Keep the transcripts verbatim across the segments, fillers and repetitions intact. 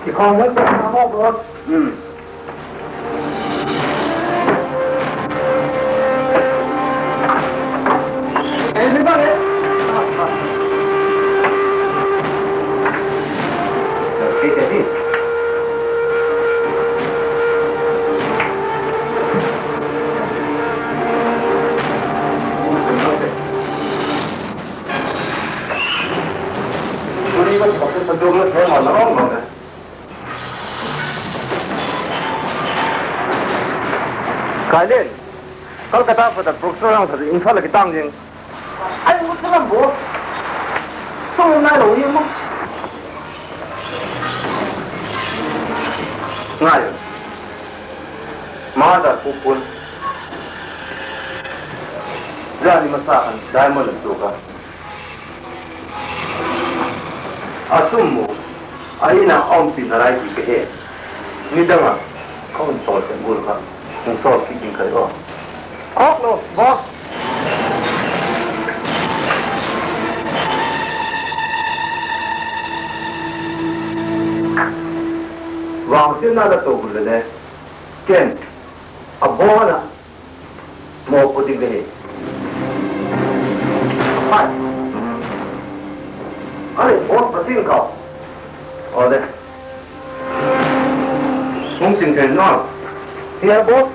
Kikhawm leh kikhawm leh. Kailen, Kolkata Father Brooks rang sa Imphal a kitang ding. Ai, u lam bo. Sung nai lo hi ma. Ngai. Mother Pupun. Zani masa khan diamond a tuak a. A sum mu, a in a umpi na lai hi ka he. Nidang a, ka hun sawl sek gual kha, hung sawl kit ding ka hi aw. Awk lo, boss. Vangsiatna la to gual le le, ken, a bawn a, Mo puting de hi. Hai. Ani, boss, pating ka. Ode. Sung ting thei na. Here, boss.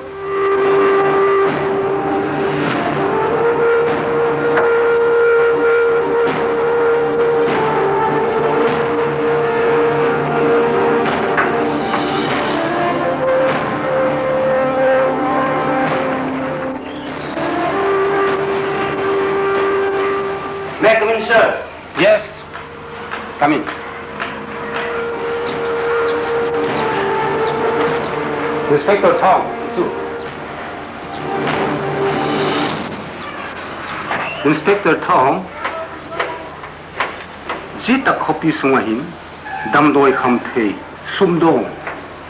May I come in, sir? Yes. Come in. Inspector Thawng, chu. Inspector Thawng, zia tak khawpi sung ah hin damdawi kham thei sumdawng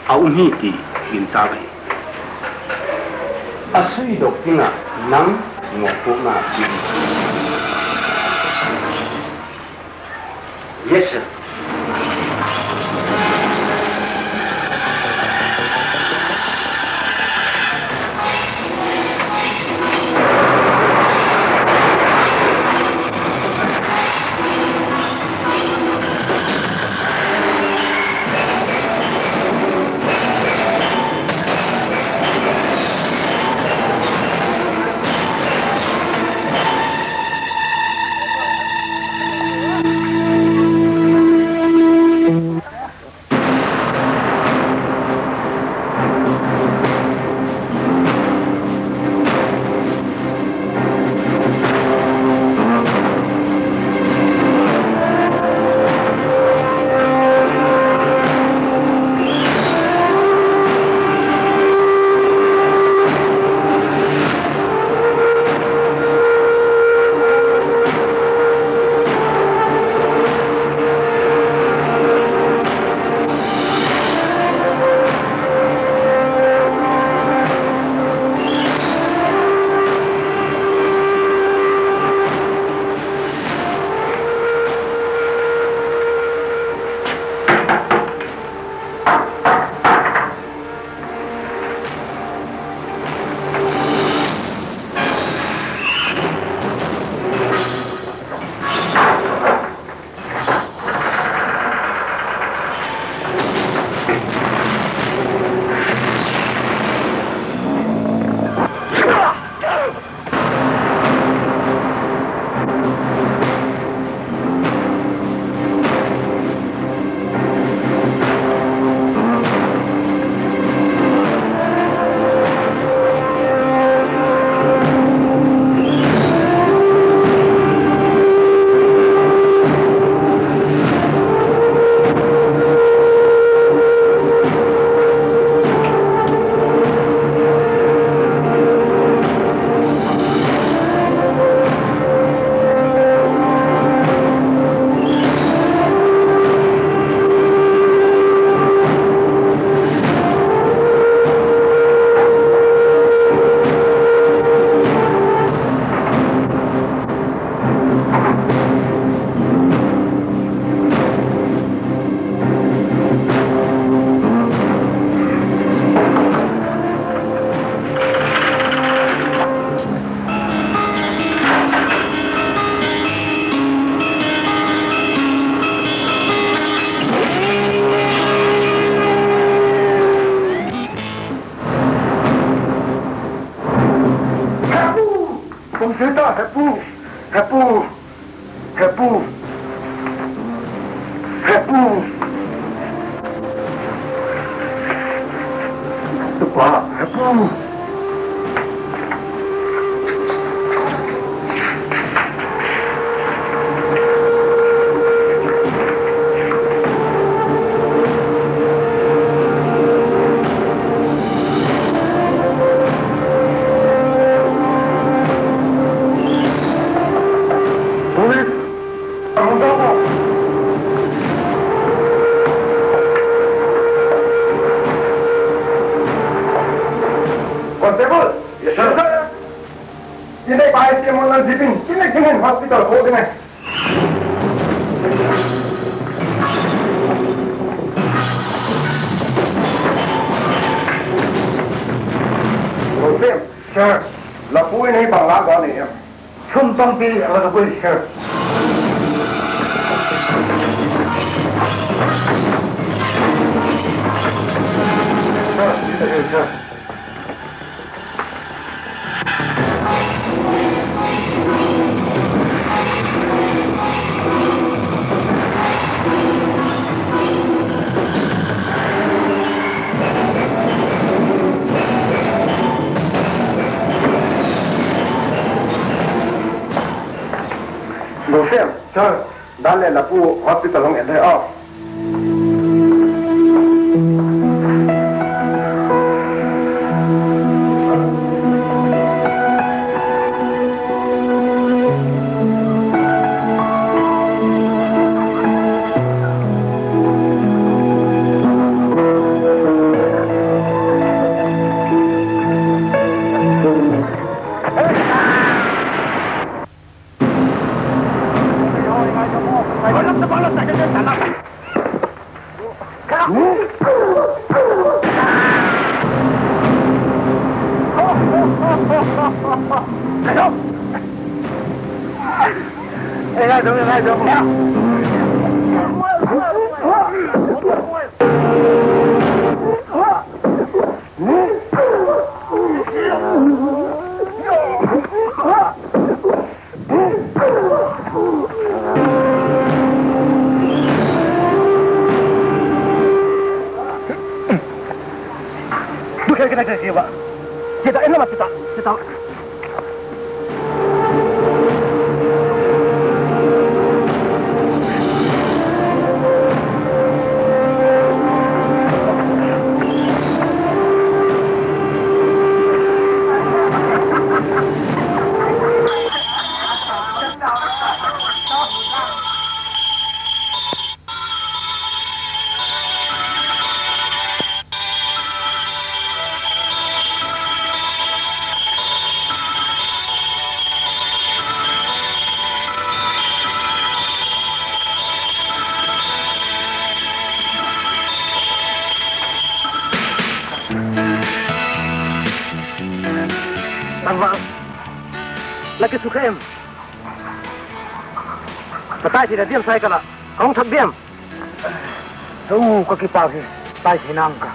a um hi ti ginchâk ahi. A suidok ding ah nang mawpuakna ti. Yes, sir. Hepu! Kum sita, hepu! Hepu! Hepu! Hepu! Tupa, hepu! Police! Constable! Yes, sir. Sir, i nei pa i ti mun nan zipin, kin le kin hin hospital ko ding e. Constable! Sir. La pu in ei bang la ka nei em? Sum tampi a la ka bui sir. Sir, sir. Joseph, sir, dan leh la pu hospital hung en dai aw. Tangval, la kisukha em? Ka tai thei la diam, cycle ah ka hung thak diam. He u, ka kipak hi, tai thei nang ka.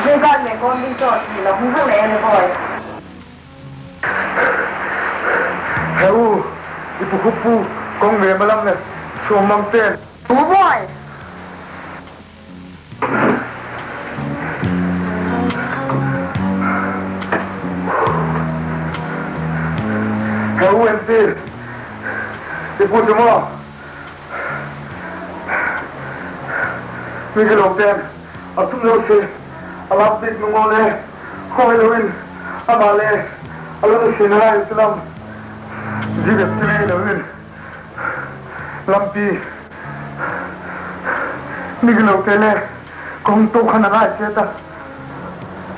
Zia zan me kawm ding chu ti la hung hang le le boi. He u, i pu khup pu, kong ve malam le, suam mang ten. U boi. He u, en ti. I pu chu maw, migilote'n a tup zosia a lâk piak nung ua le, khawvel lo in ama le a la nusia nalai chu lam, zia bep chu le lo in, lampi migilote le ka hung to khan a ngai chiat a.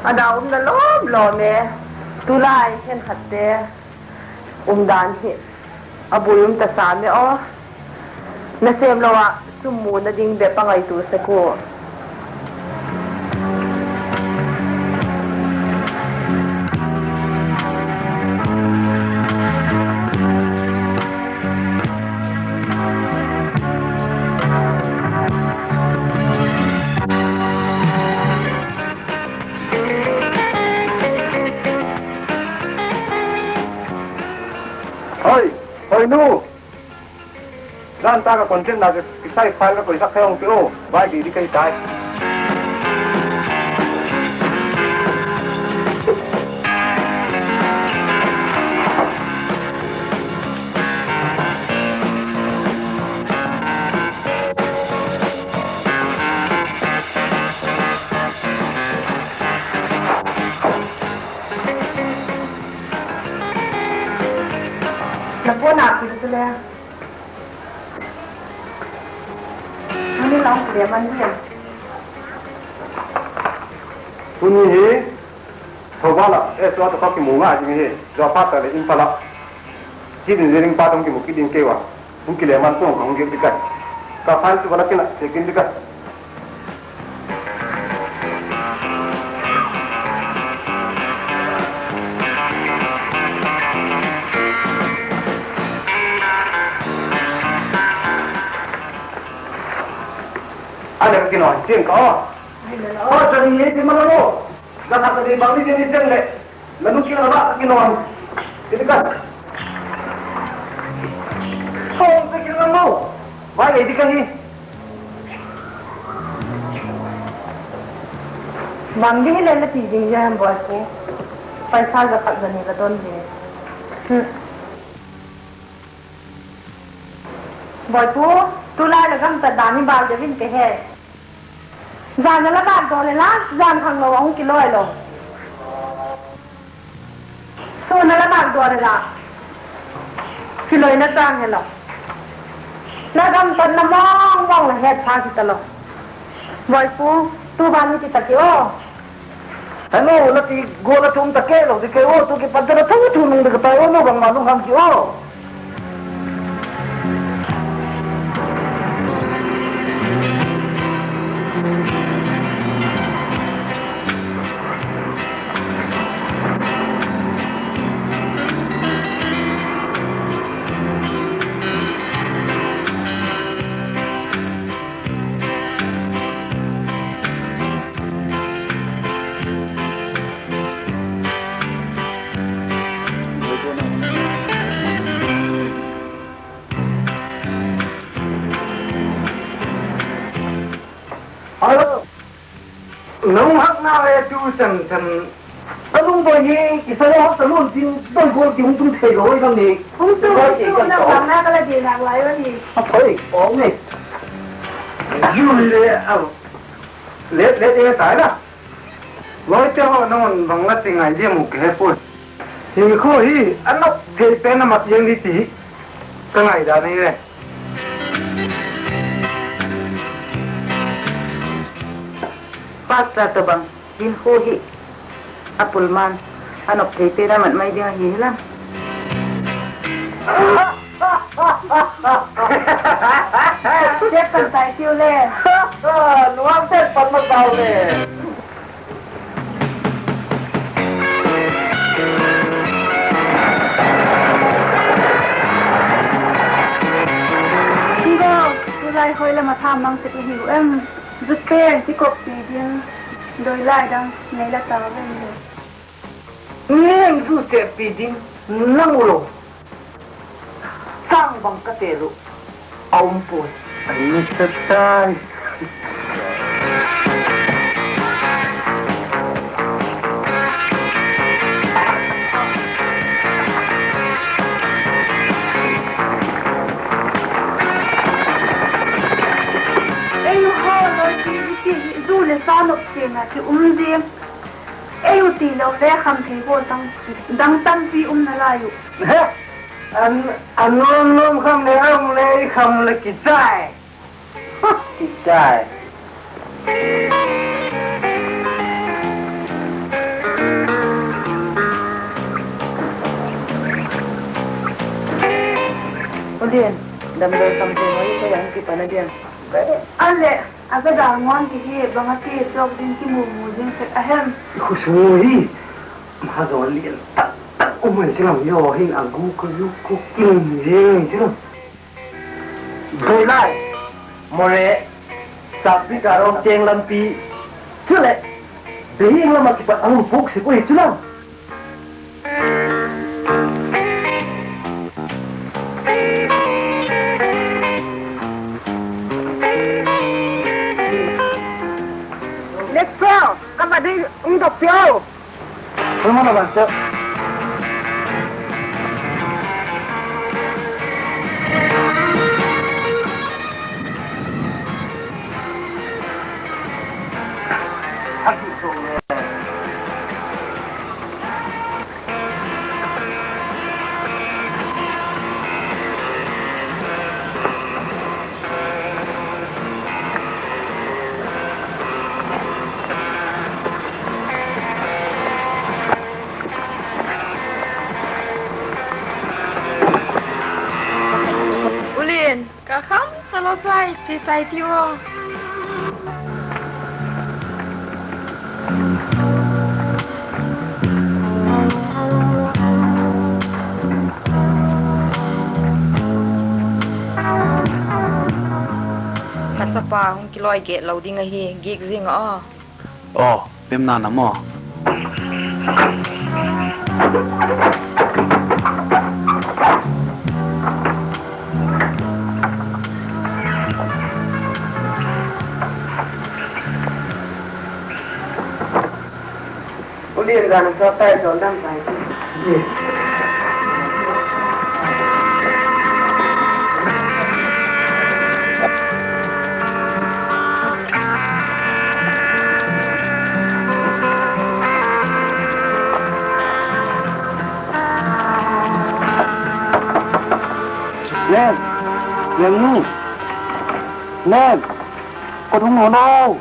A da umna lawm lawm e, tulai khenkhatte umdan hi a bui um ta sam e aw. Nasêm lo ah sum muna ding bep a ngaitua sek ua. Hoi, hoi nu. Zan tak ah contract na kisai file ka koisak thei hung ti u, vai di di ka hi tai. Ka na pi tu le. Ani lang le man hi. Tuni hi Thoubal ah, eh, tua to ka kimu ngai ding hi. Tua pa ta le Imphal ah. Chief Engineering pa tawh kimu kit ding kei ua. Hung kile man tawh ka hung gil ding ka. Ka file chu ka la kina, check in ding ka. A le ka kinawn chiang ka aw. Aw, sari hi ti ma lo. Ka khat ka dei bang ni ti ni chiang le. La nu kila ba ka kinawn. Ti ka. Sawm ka kila lo. Vai ei ti ka hi. Bang ding le la ti ding ya hem Boipu. Paisa za khat za ni la don ding. Hmm. Boipu, tulai la gam ta dan i bal deu in pe he. Zan a la bak daw le la, zan khanglo a hung kiloi lo. Sun a la bak daw le la, kiloina chang helo. La gam tatna mawng mawng la het pha ki talo. Boipu, tu ban mi ti ta ki aw. Hello, la ti gual a tum ta kei lo di kei aw, tu kipat ta la thu thu nung di ka tai aw, no bangma lungkham ki aw. Hello. Nung hakna le tu chan chan. Ka lungdoi hi, i sa lo hak ta lun tin, doi gual ki hung tung thei lo i lam ni. Hung tung, hung tung, nang bang na ka la di nak lai ua ni. A thoi, ong ni. Jun le, a. Let, let e tai la. Lawite haw, nang bang la ti ngai diam u ka he puai. Hi khu hi, a nop thei pen a mat ziang di ti. Ka ngaidan ahi le. Pastor tawhbang hin khu hi a pul man a nop thei pen a mat mai ding ahi hi lam. Siat kan tai tiu le. Nuam ten pan ma tau le. Go, tulai hoi lam a tham mang sek la hiu em? Zute kikoppi ding, doi lai dang nei la ta vem le. Ngen zu chepi ding nang u lo. Chang bang ka te lo a um puai. Ai, mi sa tai. Ei u haw loi ti, ti zu le sa nop chiana ki um zing. Ei u ti lo le kham thei bawl tang, dang tampi um nalai u. He, an, a nuam nuam kham le, a um le, i kham le kichai. Kichai. U Lian, damdawi kham thei maw i, kei a hung kipan a diam. A le, a ga dal ngawn ki hi, bang a ti chawk ding kimu mu ding sek a hem. I khawsung hi, ma zaw lian tak tak um mai ti lam, i aw hin a gu ka gu ku kim zing ti lam. Doi lai, Mawle, Sakpi Karong keng lampi, chuleh, Behiang lam ah kipat a hung puk sek uhi chu lam. Let's go, ka va ding ung dok pia. Aw pai, chia tai ti aw. Ka chapa hung kiloi gel lo ding ahi, gik zing a aw. Aw, pemna na maw? U Lianzan a sawt tai, sawt dam tai. Lem, Lemnu, Lem, ka hung nawn o.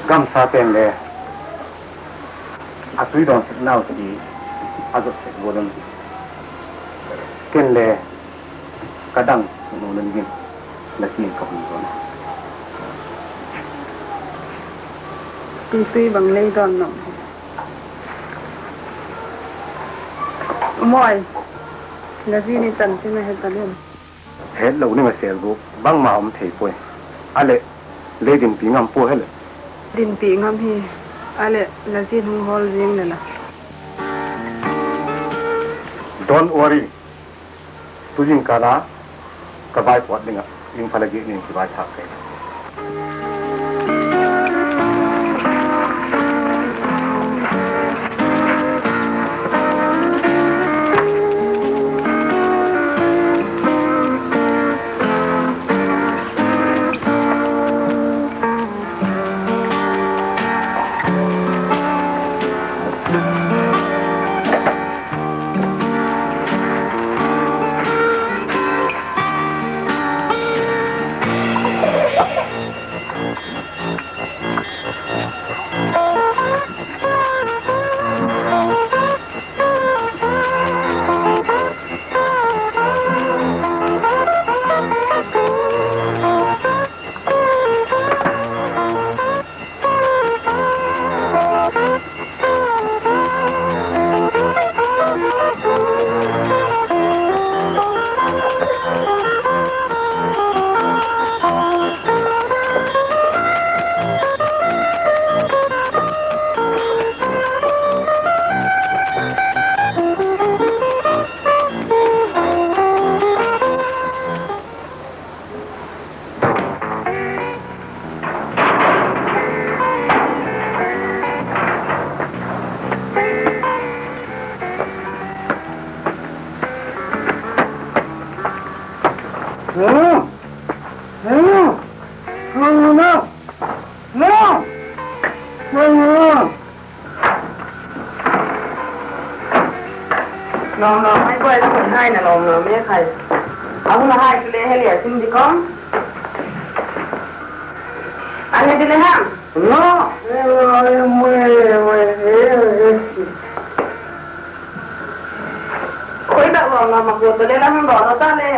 Gamsa pen le a tui dawn sek nau hi a zot sek gual in, ken le ka dang nu len ding la tin ka hung dawn. Ti tui bang lei dawn nang. Mawi, la zi ni chanchin a he ta lem. Hetlo ning a sel gu bangma um thei puai. A leh, lei dinpi ngam pua he leh. Dinpi ngam hi, a leh la zi hung hawl zing le la. Don't worry. Tu zingkal a ka vaiphuat ding ah, ing pha le giak ning kivaithâk kai. Lawm lawm mai, koi la hun hai na lawm lawm e khai. A hun a hai chu le he le a sim di kom. A he di le ham. Khoi tak lawm lawm ma ko to le la hung do lo ta le.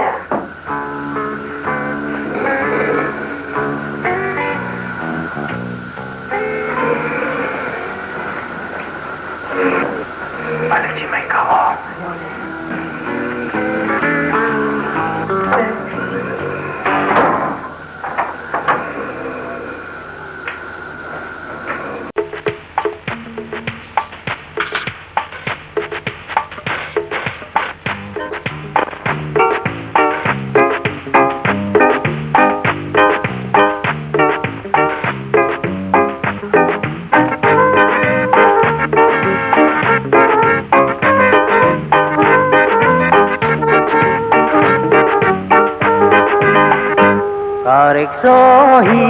Saw hi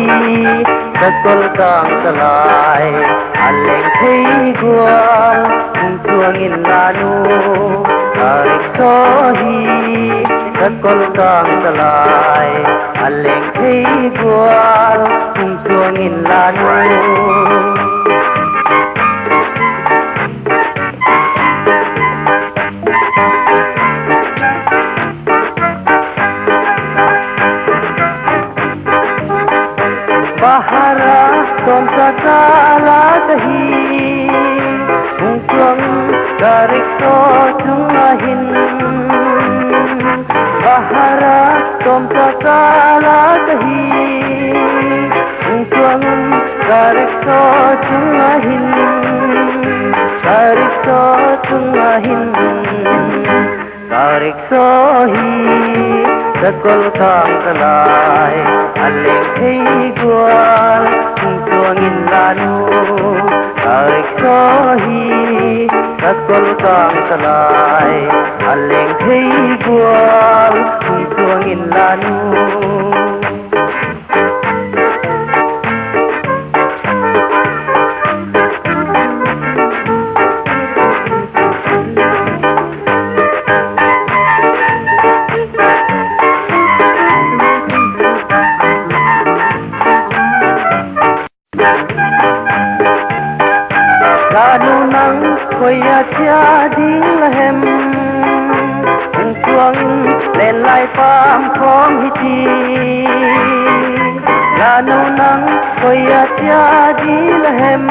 sakol kâng ka lai, a leng thei gual hung tuang inla nu. Ka rickshaw hi sakol kâng ka lai, a leng thei gual hung tuang inla nu. Bahara tawmcha kâl ah ka hi, hung tuang in ka rickshaw chung ah hin. Bahara tawmcha kâl ah ka hi, hung tuang in ka rickshaw chung ah hin, ka rickshaw chung ah hin. Ka rickshaw hi sakol kâng ka lai, a leng thei gual hung tuang inla nu. Ka rickshaw hi sakol kâng ka lai, a leng thei gual hung tuang inla nu. Lanu nang koi ah chia ding la hem, hung tuang in lenlai pam khawm hi ti. Lanu nang koi ah chia ding la hem,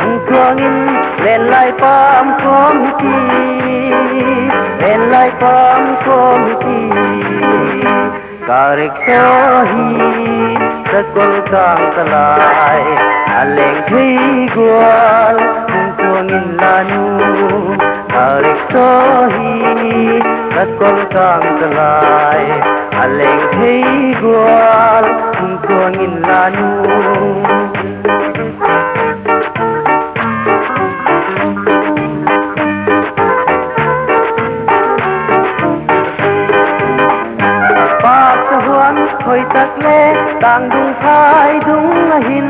hung tuang in lenlai pam khawm hi ti, lenlai pam khawm hi ti. Ka rickshaw hi sakol kâng ka lai, a leng thei gual hung tuang inla nu. Ka rickshaw hi sakol kâng ka lai, a leng thei gual hung tuang inla nu. Pâk ka huan hoi tak le, tâng dung phai dung ah hin,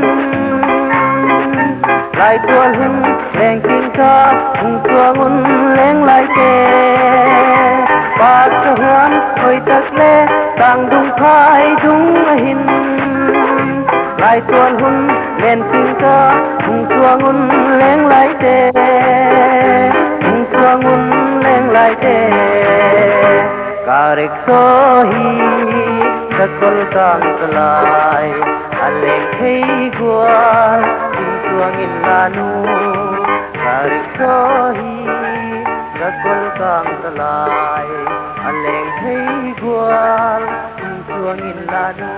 laitual hun leng king ka, hung tuang un leng lai te. Pâk ka huan hoi tak le, tâng dung phai dung ah hin, laitual hun leng king ka, hung tuang un leng lai te, hung tuang un leng lai te. Ka rickshaw hi sakol kâng ka lai, a leng thei gual hung tuang inla nu. Ka rickshaw hi sakol kâng ka lai, a leng thei gual hung tuang inla nu.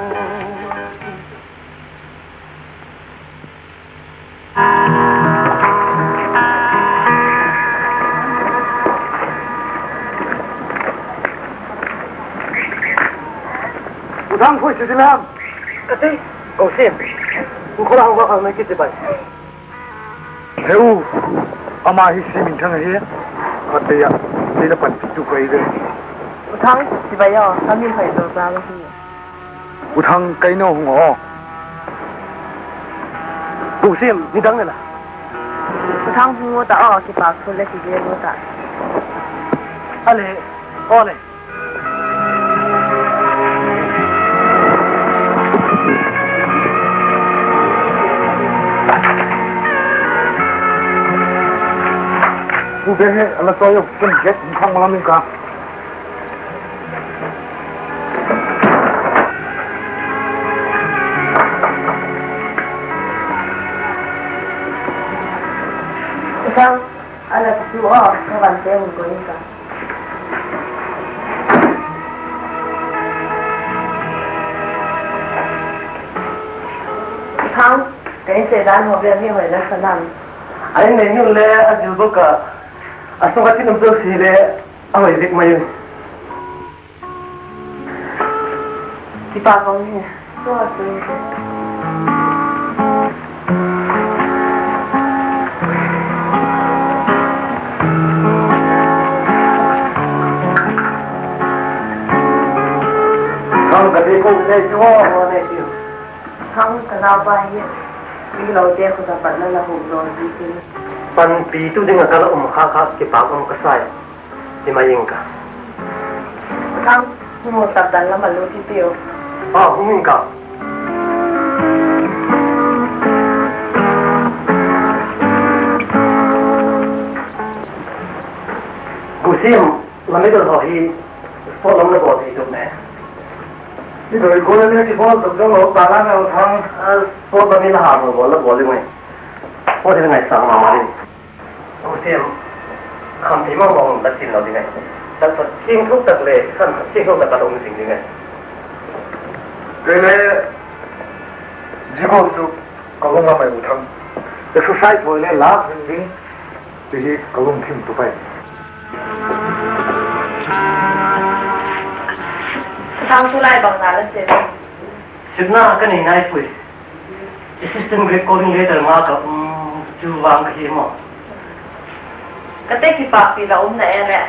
U Thang, khoi chu ti lam. Ka ti. Ko sim. U kho la hung ka khang na kit ti bai. He u, ama hi si Minthang ahi. Khatvei a, kei la panpitu ka hi ve. U Thang, chibai aw, ka min Hoizozang ahi. U Thang, kei nau hung aw. Ko sim, nidang le la. U Thang, hung ut a aw, kipak thu le kigen ut a. A le, aw le. U Beng he, a la chawi u, ken get, mi khang lam in ka. Thang, a la chu aw, ka van te hun ko in ka. Thang, ka in se dan ho bel hi hoi la sa lam. A in nei nu le a zil bawk a, a sung a tin um zosia le a hoi vek mai u. Kipak um hi. Thang, ka ti ko. Thang, ka naupa hi, mi lo te khuta patna la huk lo di tin. Panpitu ding ah ka la um kha kha kipâk um ka sai. Ti mai ing ka. Thang, hung tak dan lam a lut hi tiu. A, hung ing ka. Gusim, la medal haw hi sport lam la bawl thei tum e. I doi gual le kibawl tum zong lo ta la ngal Thang. A, sport lam hi la ha lo bawl la bawl ding mai. Sport hi la ngaisâng ma ma ding. Gusim, kham thei mawng mawng la chin lo ding e. Taksa thiangtho tak le san thiangtho tak ka la um zing ding e. Kei le zia gual chu ka hung ngam ai u Thang. Exercise hawi le lâk zing ding ti hi ka lungthim tu pai. Thang, tulai bang na la sia? Sitna ka nei nai puai. Assistant grade calling letter nga ka um chu vang ka hi maw. Ka te kipakpi la um na e le.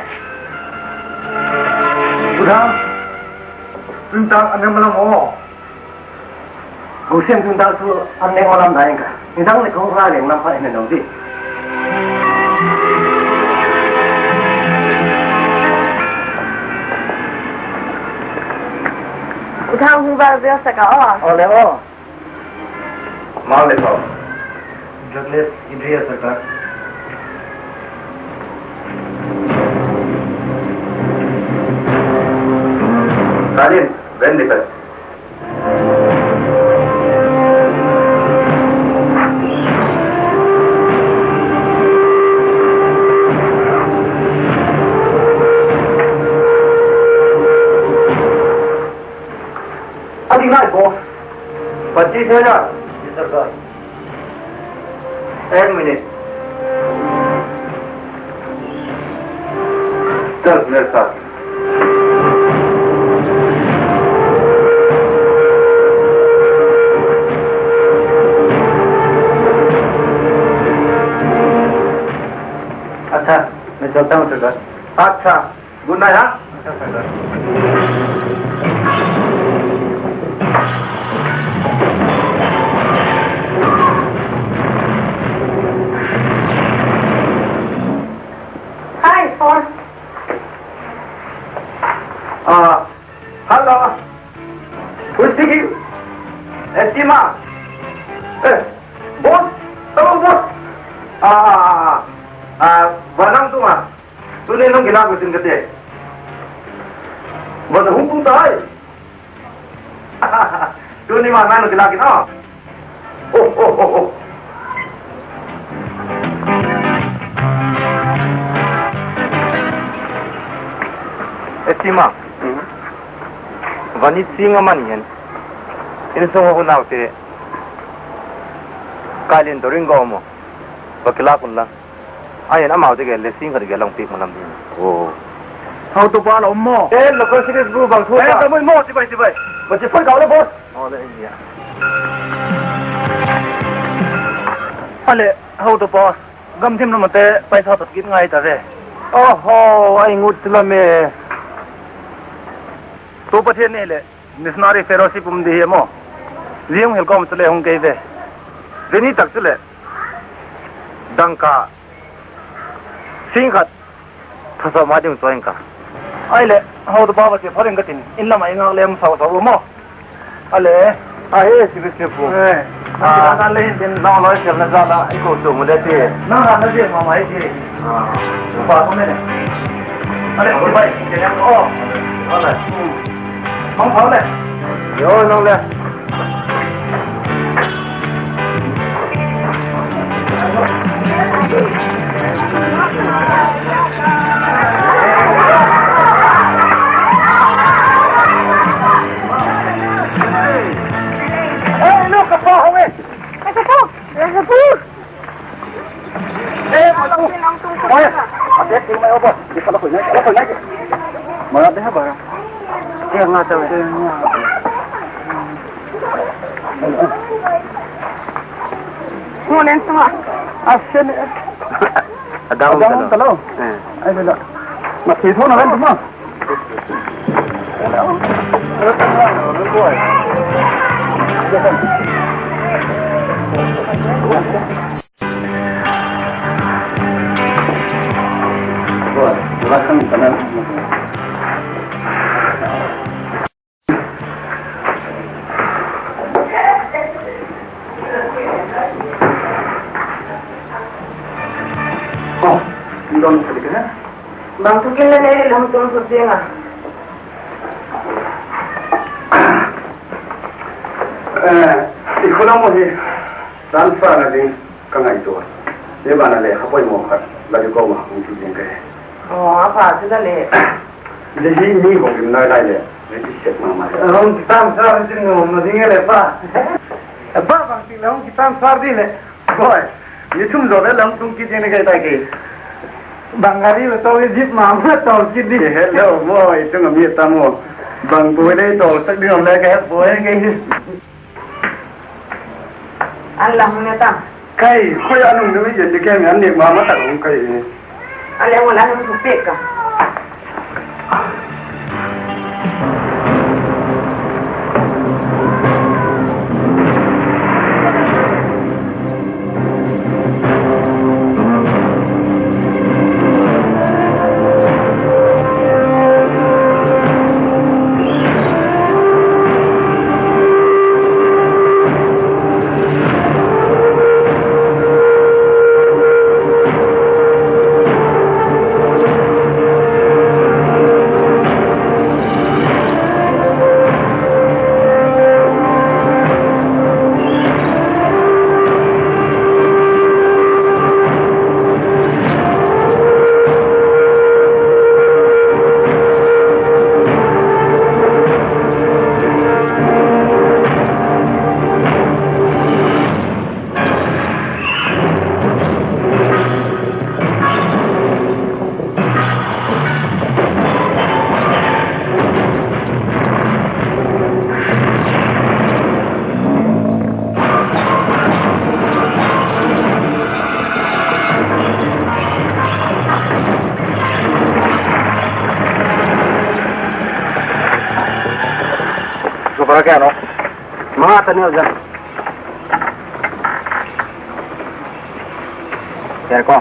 U Thang, tun tak an nem lam aw. Gusim, tun tak chu an nem lam dai ing ka. Nidang le ka hung ra leng lam pha in a lo di. U Thang, hung va vel sak a aw. Aw le aw. Mau le kau. Douglas, i dre a sak a. Kalin, ven di ka. A ding nai ko. Pati sena. Yes, sir. Eight minutes. Sir, yes, sir. Acha, main chal tang, sir. Acha. Good night, ha? Hi, phone. Ah, hello. Who's speaking? Eh, Tima. Eh, boss. Hello, boss. Ah, ah, ah, ah, ah, Vanang tu ma. Tuni nung kilâk u sin ka ti. Bang a hung tung tai. Tuni ma nang kilâk in a. Oh, oh, oh, oh. Estima. Hmm. Vani sing a man hen. Insung a hun au te. Kailin to ring go mo. Va kilâk un la. Ahin amau te gel le sing khat gel long piak ma lam ding. Oh. Hau to pa la um maw? Eh, local series bu bang thu. Eh, ta mai maw, ti bai, ti bai. Ba ti phai kau le, boss. Oh, le, ya. Ale, hau to pa. Gam thim lam te paisa tot kit ngai ta ve. Oh, ho, ai ngut la me. Tu Pathian ni le. Missionary fellowship um di hi maw. Zia hung hil kawm chu le hung kei ve. Zia ni tak chu le. Dangka. Sing khat. Thasawm a ding chuang ka. Ai le, hau to pa va ti pha ring ka tin. In lam a i ngak lem sau sau maw. Ale. A he, si bi si pu. Eh. Ah, na le hin tin. Na loi siam na za la, i ko tu mu le ti. Na na na zia ma mai ti. Ah. Pa ko me ne. Ale, si bai. Oh. Ale. Hmm. Mong thau le. Yo, nong le. Hey, look, a pa hung e. Hey, pa. Hey, pa. Oi, a te ti mai o bo. Di ka la khoi nai, la khoi nai. Ma la de ha ba. Ti nga ta. Mo len sung a. A sen. A dang ta lo. Eh. Ai la. Ma ti tho na len ma. Bang thu kin le nei le hung tung suk ding a. Eh, i khua lam hi transfer na ding ka ngaitua. Zia ban ah lekha poimaw khat la di ko ma hung ti ding ka hi. Aw, a pha chu la le. Zia hi mi hung lim nai lai le, zia ti sek ma ma le. Hung kitam sa chin nuam na ding e le pa. Pa bang ti le hung kitam sa di le. Boi, mi thum zaw le lam tung kit ding ka hi ta ke. Bang gari la to i zip ma ma to kit di. He lo maw, i chung a mi ta maw. Bang boi le to sak ding om le ka he boi ke hi. An la hung ne ta. Kai, khoi a nung nung i jen di ke mi an ne ma ma ta hung kai. A le hung la hung thu pek ka. Super kya no? Manga tani ho jan. Yar ko.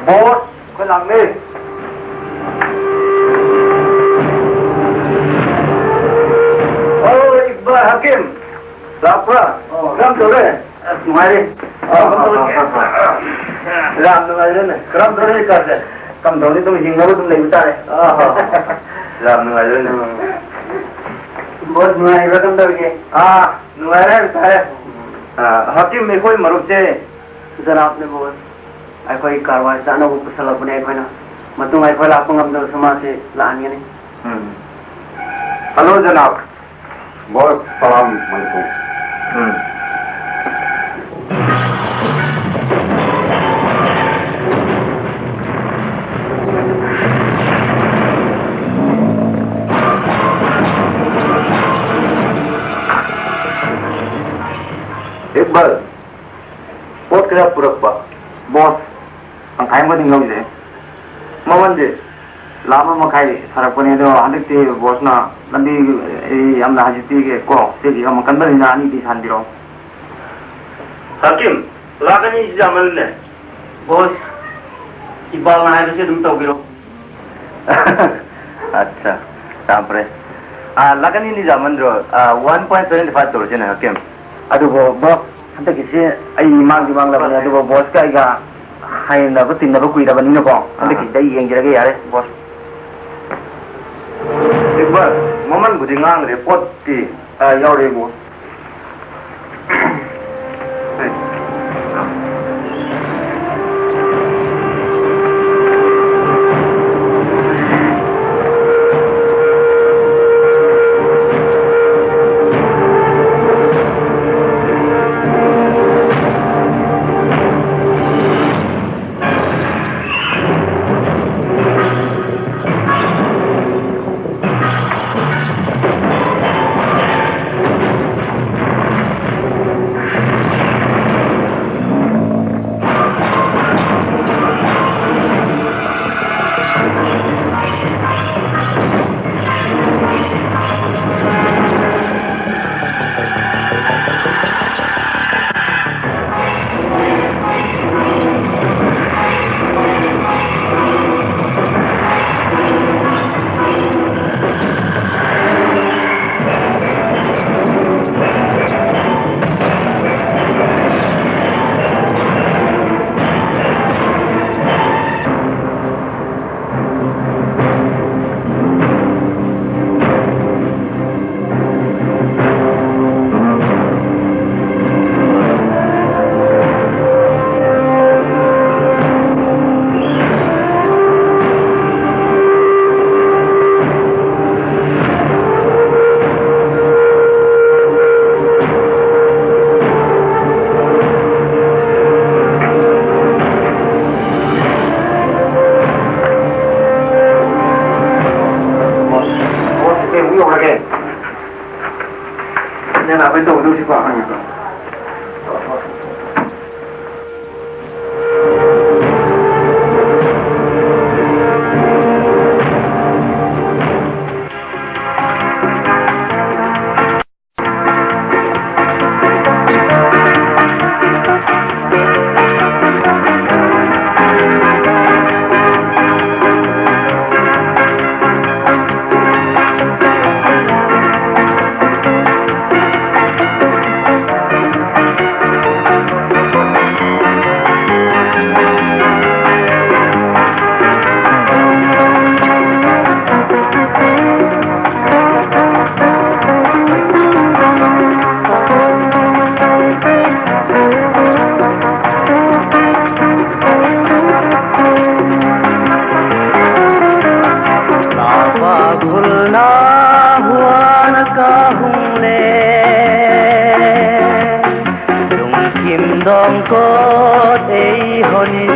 Boss, khoi lang ni. Oh, Iqbal Hakim. Lak pa. Karam to le. Ngai le. Lam ngai le ne. Karam to le ka se. Kam to ni tum jing lo tum nei ta le. Lam ngai le ne. Boss ngai ba kam to ke. Ah, ngai le ta le. Ah, Hakim, ei khoi marup che. Janap ne boss. Ai khoi karwai ta na bu pasal a bu nei khoi na. Matung ai khoi la pangam do sama se la an ni. Hello, Janap. Boss, salam alaikum. Hmm. Iqbal, pot kaya purak pa. Boss, ang kain ba ding lo je. Mawan de. Lama makai sarak pani do, handik ti boss na, nadi, eh, amna haji ti ke ko, ti ke ama kan bali na ani ti san diro. Hakim, la kan ni jaman ne. Boss, i bal na hai se dum to biro. Acha, tampre. Ah, la kan ni jaman dro, ah, one point seven five to se na Hakim. Adu bo, bo. Hantaki si ai mang di mang la bani, adu bo boss ka ai ga hai na ba tin na ba kui da bani na ko. Hantaki dai yeng jira ke yare boss. Iqbal, maman bu di ngang report ti, ah, yau re bo. Tawngkawt ei hon in,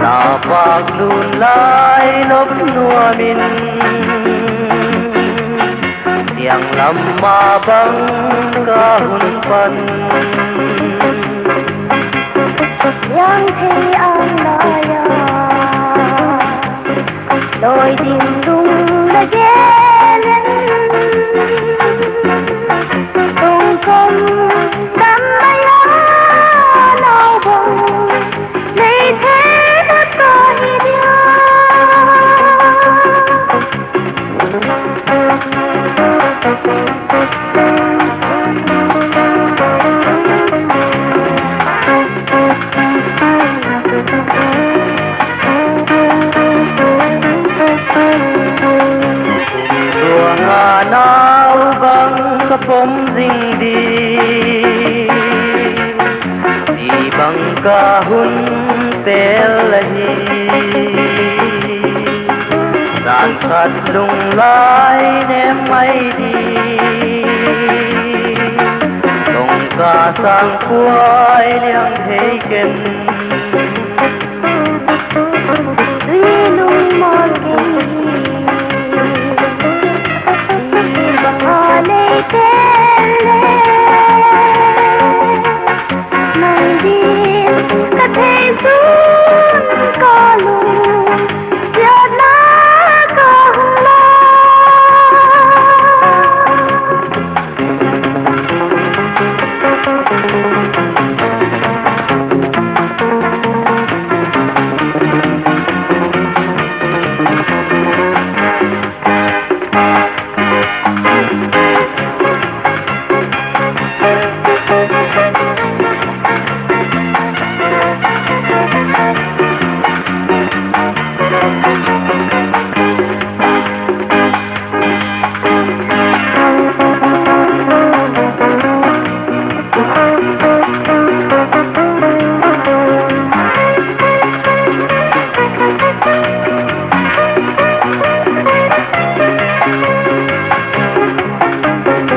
na vâk lun lai lop nuam in, siang lam ma bang ka hun pan. Siang thei ang lai a, lawi ding lung la gel in, tawngkawt tam mai a, nau bang nei thei na ka hi dia. Tua nga nau bang ka pom zing di, ti bang ka hun tel ahi. Zan khat lung lai nem mai di, tawngka sâng puai liang thei ken. Zui lung mawl kei hi, ti bang a lei tel le, nang din ka thei sun ka lung, siatna ka hun la.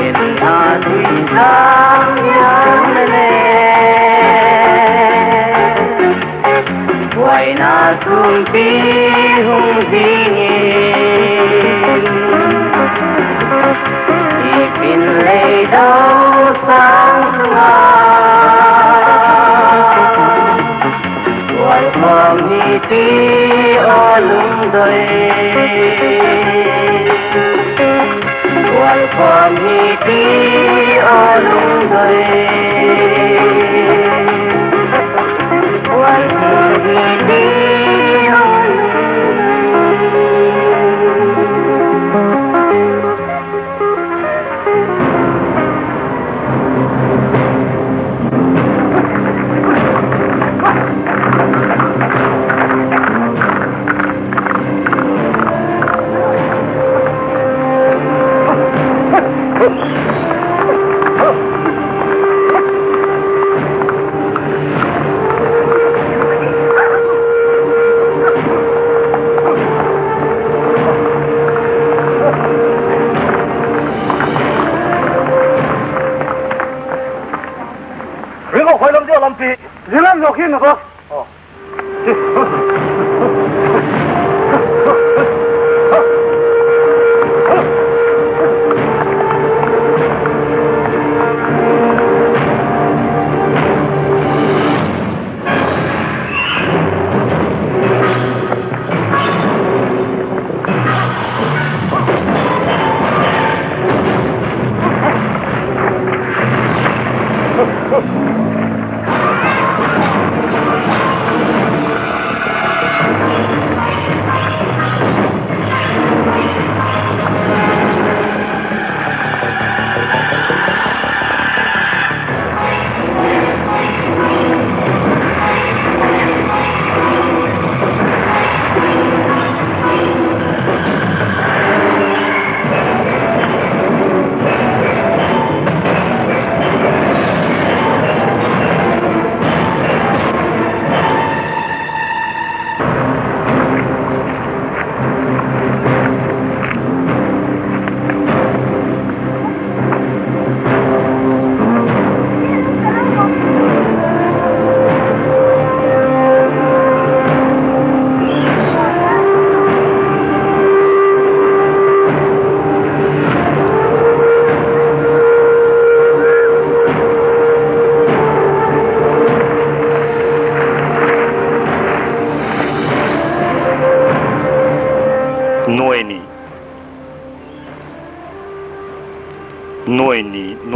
Min a tui sâng hial le, buaina sumpi hung zing in, i pin lei dau sâng sung a, buaikhawm hi ti aw lungdoi. Buaikhawm hi ti aw lungdoi. Buaikhawm hi ti aw lungdoi. Ring a khoi lam dia lampi. Zia lam zawk hi na ba.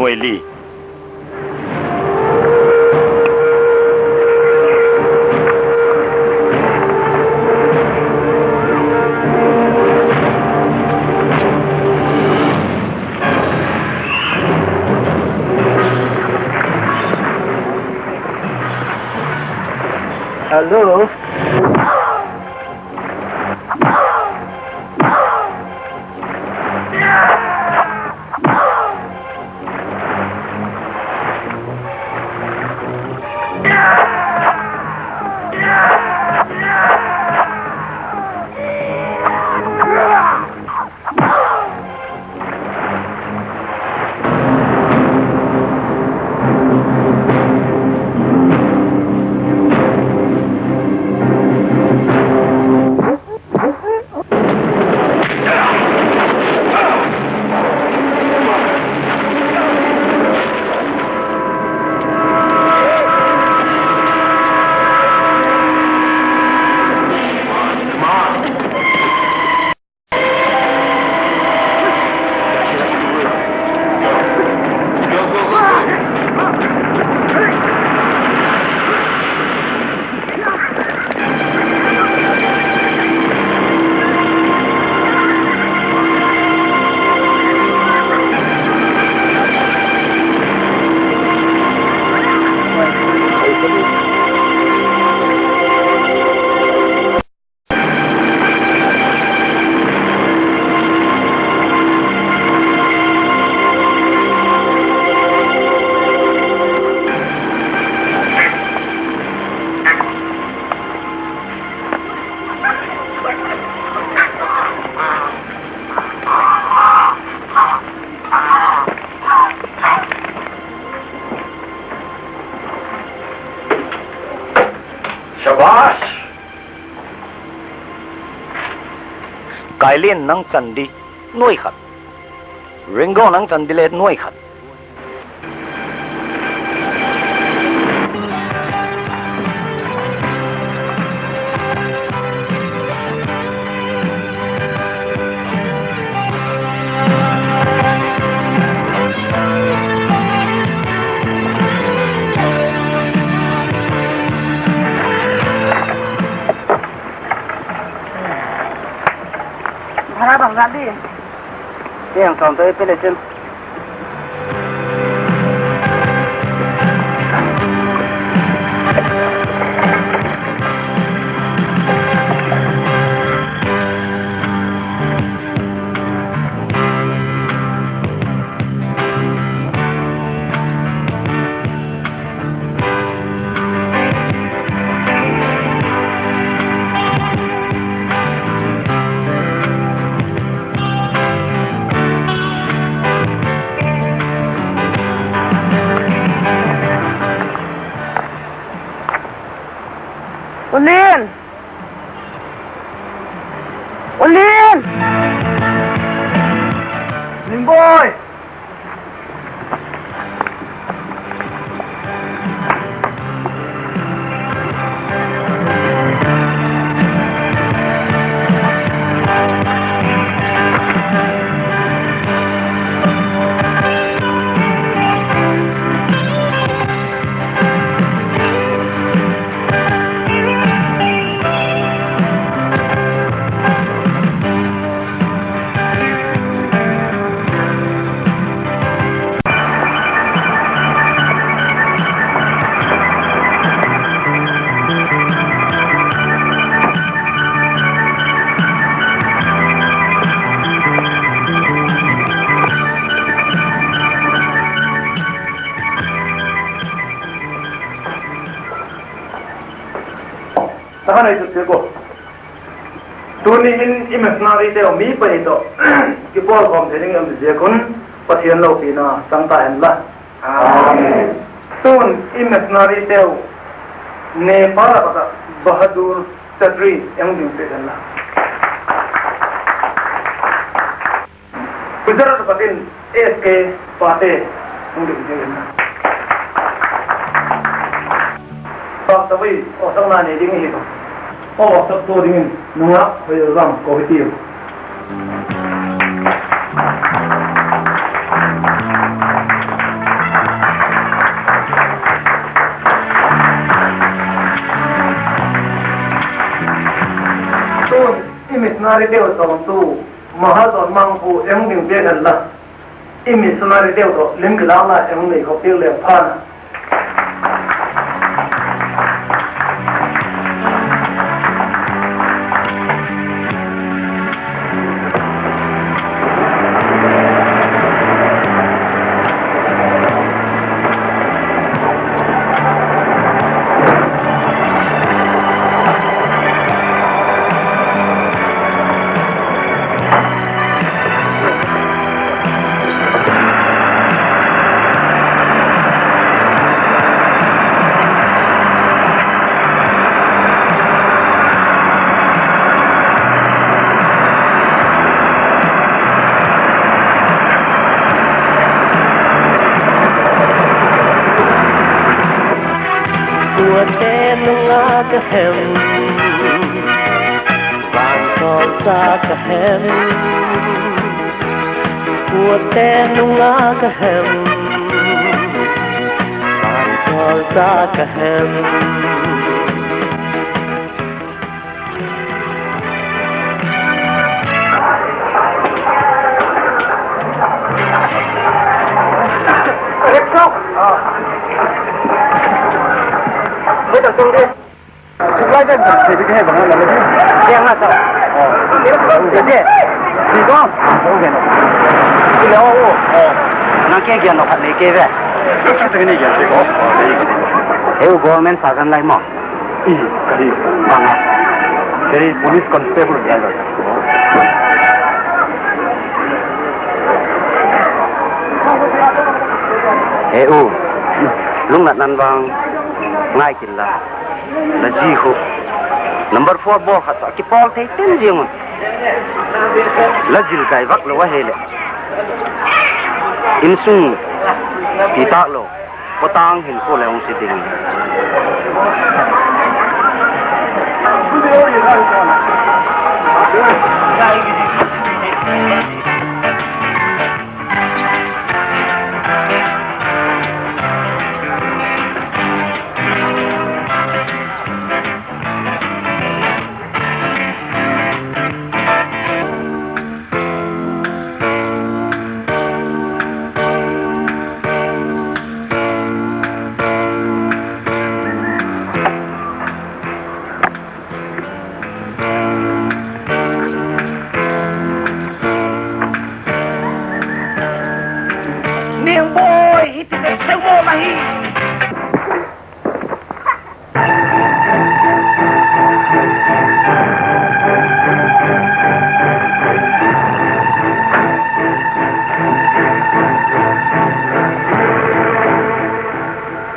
Oi li. Hello. Shabash! Kailin, nang chan di nuai khat. Ringo, nang chan di le nuai khat. Bhara bangzat di? Tiang sawm te pe le chin. U Lin! U Lin! Ning boi! Tuni hin i missionary teu mi pani tawh kipawlkhawm thei ding i um ziak un Pathian lopina chang ta hen la. Tun i missionary teu Nepal a pat ah Bahadur Chatri i hung ding piak hen la. Gujarat a pat in S K Pate hung ding piak hen la. Pastor ui, awsakna nei ding ahi. Aw, awsak tu dingin nungak Hoiozam ko hi tiu. Missionary teu tawmtu, Mahajon Mangpu eng ding piak hen la, i missionary teu tawh lim kilâk la eng nei khawp piak leng phan a. Kuate nung a ka hem, vansawlchâk ka hem. Kuate nung a ka hem, vansawlchâk ka hem. Nang ke gen lo khat nei ke ve. Heu government servant lai maw? I, ka hi. Bang a? Ka hi police constable driver. He u, lungnatna'n vang ngai kin la. La zi khu number four ball khat a kipawl thei ten ziang un. La zil kai vak lo ahileh, insung ti tâk lo, potang hin khu le hung si ding. Niang boi, hiti le seu maw la hi.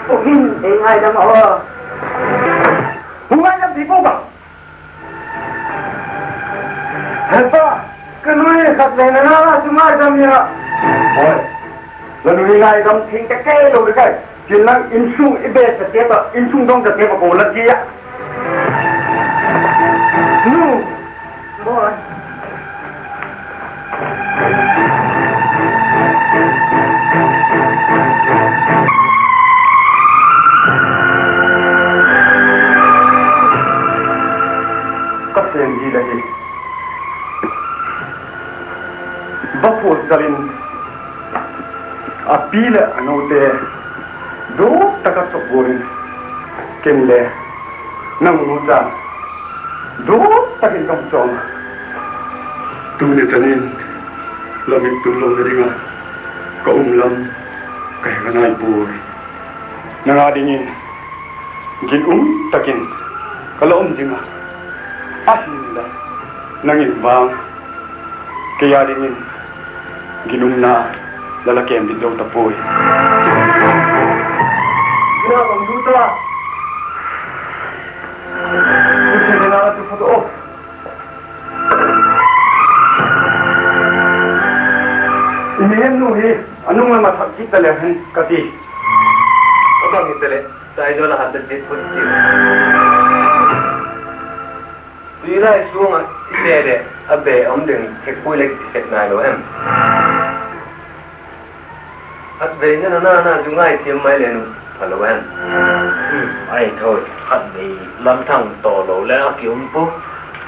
Tu'hin ei ngaidam a, hung ngaidam ti ko ba. Hepa, ka nu hi khatvei na na chu ngaidam ni a. Hoi, la nu hi ngaidam thing ka kei lo de kai. Tin lang insung i be sa te ta, insung dong sa te ba ko la ti a. Nu. Hoi. Ka sêm zi la hi. Va phual chal in a pi leh a note duk tak a chawk gual in, ken le nang nu cha duk tak in ka hung chawm a. Tuni tan in la mit tul lona ding ah ka um lam ka he ka nai puai. Nang â dingin ginum tak in ka la um zing a, ahinla nang in vang kei â dingin ginumna la la kêm bit zo ta puai. Ina bang du ta. Tu thei na tu phat o. I mihem nu hi a nung lam a thak kit ta leu hen ka ti. A bang hita leh, Aizawl a hat ta dit phut ti. Tulai sung ah i te leh a be um ding thekpui le kisep nai lo hem. Khatvei na na na chu ngaithiam mai le nu phalo hen. Ai tho, khatvei lamthang taw lo le a ki um pu.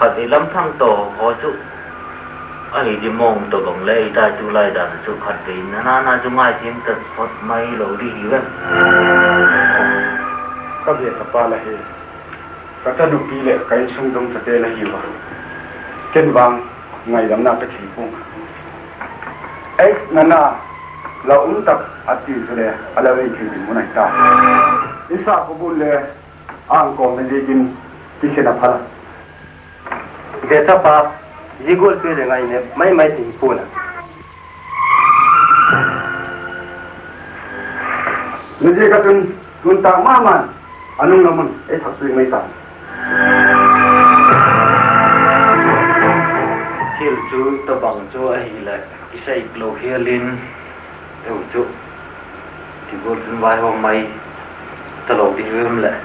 Khatvei lam thang tawh haw chu ahi di mawng tawh bang le ei tai, tulai dan chu khatvei nana chu ngaithiam ta phot mai lo di hi ve. Ka biak ka pa la hi, ka chanupi leh ka insung dong chate la hiu a, ken vang ngaidamna pe thei pua'ng. Ei nana, la um tak a ti chule a la vei thei ding mun ahi ta. I sa khawbun le a ang kawm na ziakin kikhen a phal a. Ve chapa, zia gual pe le ngai ne mai mai ti hi pua'n a. Zia ziak a chun tun tak ma ma'n a nung lam un ei thak suak mai ta. Thil chu tabang chu ahileh kisik lo hial in, eu chu ti gual chun vaihawm mai talo ding em leh.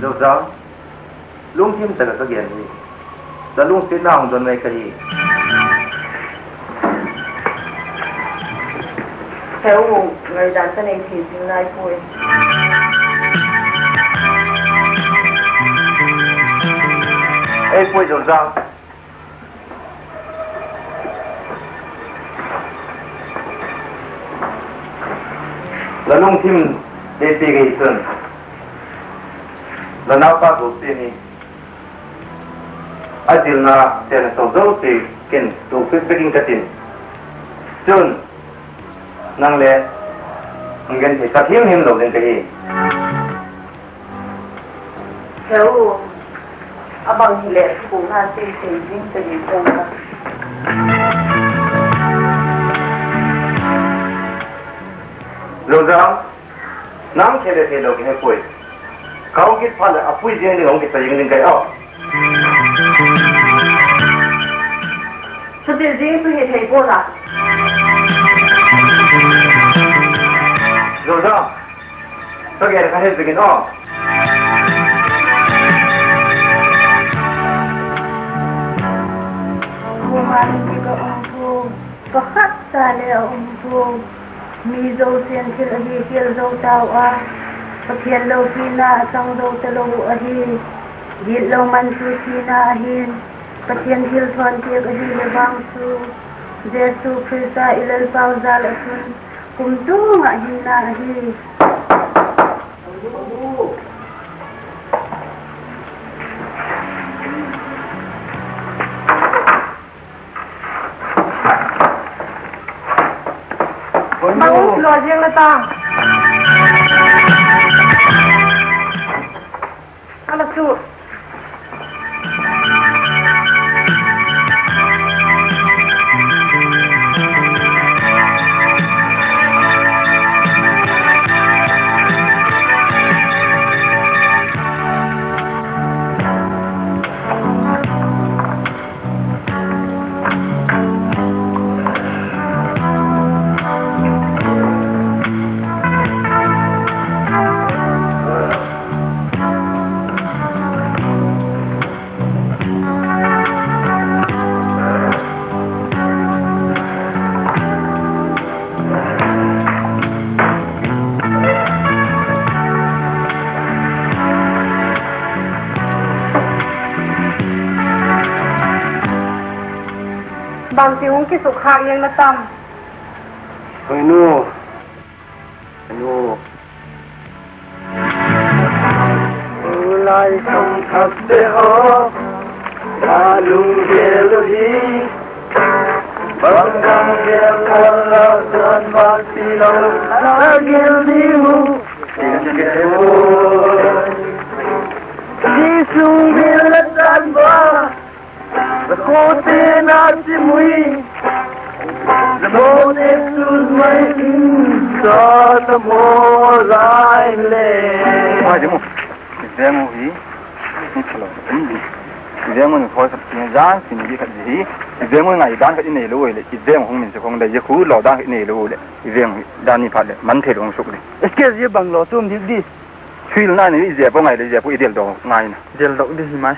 Zozau, lungthim tak ah ka gen hi, la lungsiatna hung don mai ka hi. He u, ngaidan ka nei thei zing nai puai. Ei puai Zozau. La lungthim te pi ka hi chun, la naupa Gopte hi a zilna sena to zosia ken tuak pek in ka tin. Chun, nang le hung gen thei sak him him lo ding ka hi. He u, a bang hileh thugûkna ti thei zing ka hi pua'ng ka. Zozau, nang thei le theilo ka he puai. Ka hung kit phat leh a pui ziang ding hung kisa ziang ding ka hi a. Chuti zing chu hi thei pua'n a. Zozau, ka gen ka he ziakin aw. Kuama'n um ding a um pua, pakhat cha le a um pua. Mi zosia'n thil ahi khial zo tau a, Pathian lopina a chang zo talo uh ahi. Gitlo man chu thina ahi'n, Pathian thilthawn piak ahile vang chu Jesu Khrista i Lalpau jâl ah chun kumtuang ah hinna ahi. Bang lo ziang la ta. A la chu. Bangti hung kisukkhâk ziang la tam? Hoi nu, nu. Tulai sung thak te haw, a lunggel uh hi, bang bang gel kal la chan bak ti lo, la gel ding uh, tin ke u. Ti sung bil la chan ba, la khote na ti mui, la khote tu mai in Sa ta maw lai le. Hai de mu. I veng u hi. Ni thalo. Um di. I veng u ni khoi khat ni jang sin di khat di hi. I veng u ngai dan khat i nei lo le. I veng hung min se khong le. I khu lo dan khat i nei lo le. I veng dan ni phat le. Man thei lo hung suk le. Excuse, i bang lo chum dik di. Thil na ni i je po ngai le je po i del do ngai na. Del do di hi mai.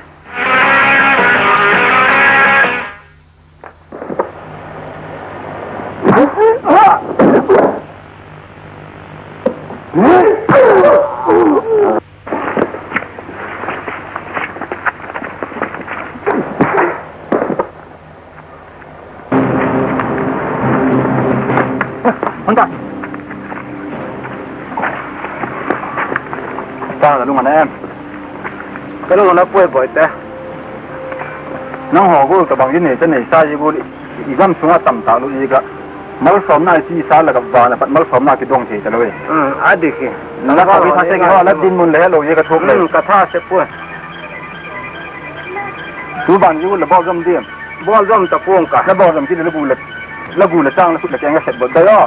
Hon ta. Ta la lung an em. Ka lung na puai boi te. Nang ho gu ka bang i nei ta nei sa i gu i gam sung a tam ta lu i ka. Malsawmna i ti sa la ka ba na pat malsawmna kidong thei ta lo i. A dik hi. La ka wi tha se ki ho la dinmun le lo i ka thuk le. Ka tha se puai. Tu ban i u la bawl zom diam. Bawl zom ta puang ka. La bawl zom ki le la gu le. La gu le chang la khut le keng ka set bot dai aw.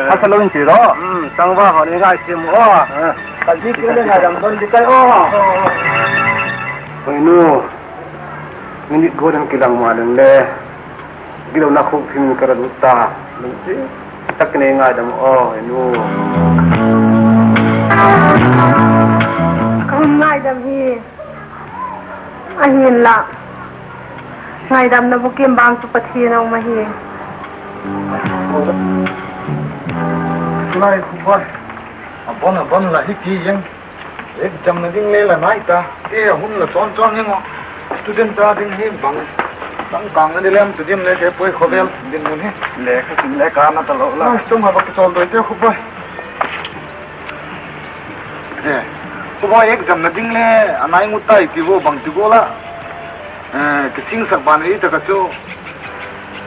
A sa lo in ti lo. Tangval hon i ngai sim aw. Ka dik le ngai dam don di kai aw. Oi nu. Minute go dang kilang ma leng le. Gilona khuk thim ka ra lut ta. Lungsi tak nei ngaidam aw, he nu. Ka hun ngaidam hi. Ahinla, ngaidamna bukim bang chu Pathian a um ahi. Tulai khu bai. A bon a bon la hi ti eng. Exam na ding le la nai ta, ti a hun la chon chon hi maw. Student ta ding hi bang, bang kang na di lem tu dim le ke poi khawvel dinmun hi. Le kha sin le ka na ta lo la. Ai, tung ha bak chol doi te khu bai. Eh, khu bai exam na ding le a nai ngut tai ti vo bang ti go la. Eh, kisingsak ban hi ta ka chu.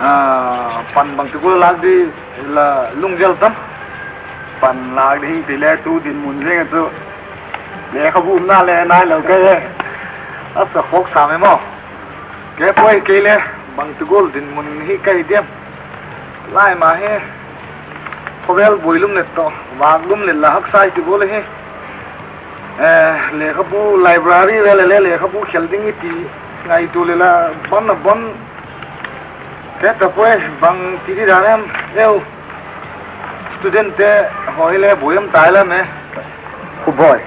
Ah, pan bang ti go la di. La lungzel tam. Pan lak ding ti le tu dinmun zeng a chu. Lekhabu umna le nai lo ka e. A sa khawk sam e maw. Ke poi kei le bang ti gual dinmun hi ka hi diam. Lai ma hi. Khawvel buai lum le tawh, vak lum le la haksa i ti gual hi. Eh, lekhabu library vel le lekhabu khel ding i ti ngaitua le la bon a bon. Ke ta poi bang ti di dan em eu. Student te haw hi le buai um tai lam e. Khu bai.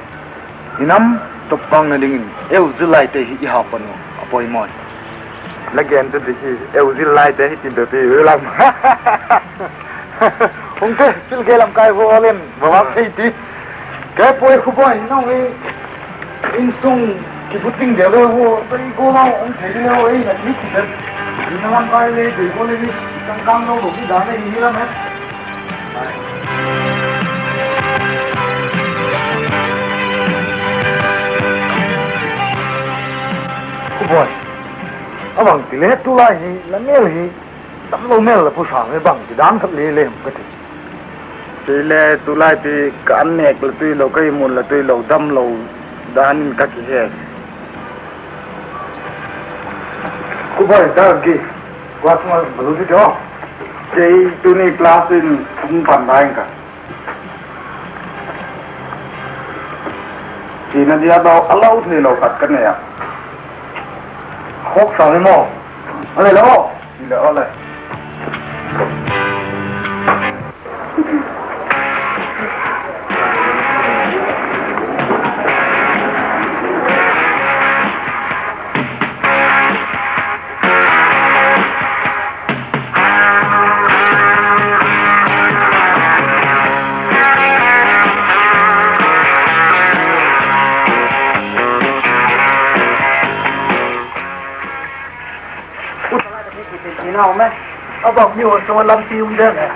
I nam tawp pang na dingin eu zil lai te hi i hau pan u a poimaw. La gen chu di hi eu zil lai te hi ti be pi u lam. Hung te sil ge lam kai vo len va vak thei ti. Ke poi khu bai nang hi. Insung kibuting de le vo, bai go lau ong thei le vo, ei na ni ti de. Ni na lam kai le, de go le ni, kang kang lo lo ki dan le ni lam e. Khu bai. A bang ti le tulai hi, la mel hi. Damlo mel la pu sa me bang ti dan khat le lem ka ti. Ti le tulai ti ka an nek la tui lo, ka i mun la tui lo, damlo dan in ka kihe. Khu bai dar ki, class ma balu ti to. Kei tuni class in hung pan dai ka. Ti na dia lo, a lo thei lo khat ka nei a. Khawk sa ni maw. A le lo. Ti le o le. Ina um e. A bang mi haw sung a lampi um deu e.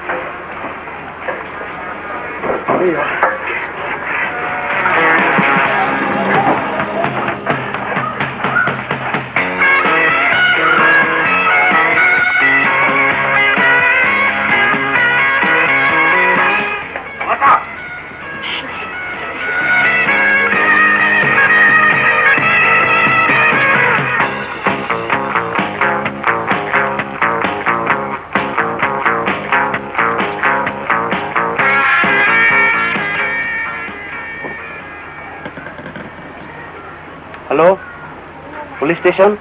Police station.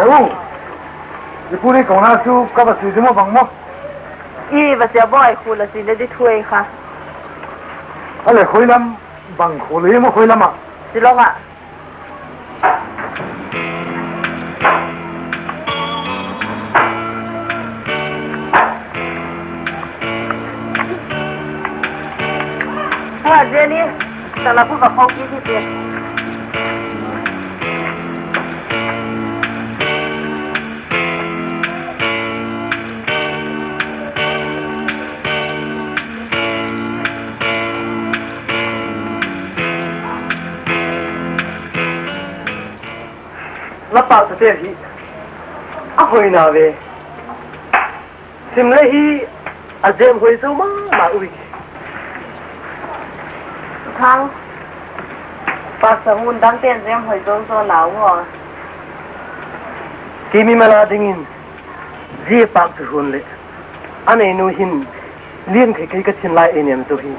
Hello. I pu ni kona chu ka va sui ding maw bang maw? I va sia boi khu la si le di thuai kha. A le khoi lam bang khu le maw khoi lam ah? Shillong ah. Hua Jenny, ta la khu va khau ki ki te. La pâkchate hi a hoi na ve. Sim le hi a zem hoi zo ma ma ui. Thang, pâkcha hun dang ten zem hoi zo zo nau maw? Kei mimal a dingin zia pâkcha hun leh a neinu hin lian thei kei ka thin lai ei nem zo hi.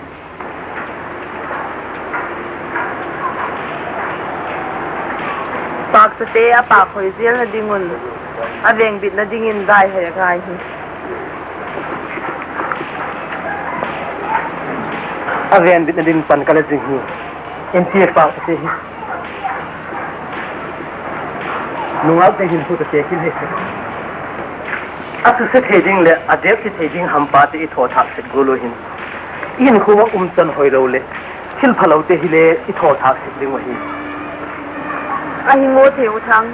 Pâkchate a pâk hoi zelna ding un, a vengbitna dingin dai hoi a ngai hi. A vengbitna ding pan ka la zing hi. Inti pâkchate hi nungakte hin thu ta te kil hi sek. A suse thei ding leh a depsi thei ding hampate i thawthâk sek gual u hin, i hinkhua ah um chan hoilo leh thilphalote hile i thawthâk sek ding uh ahi. Ahi maw thei u Thang?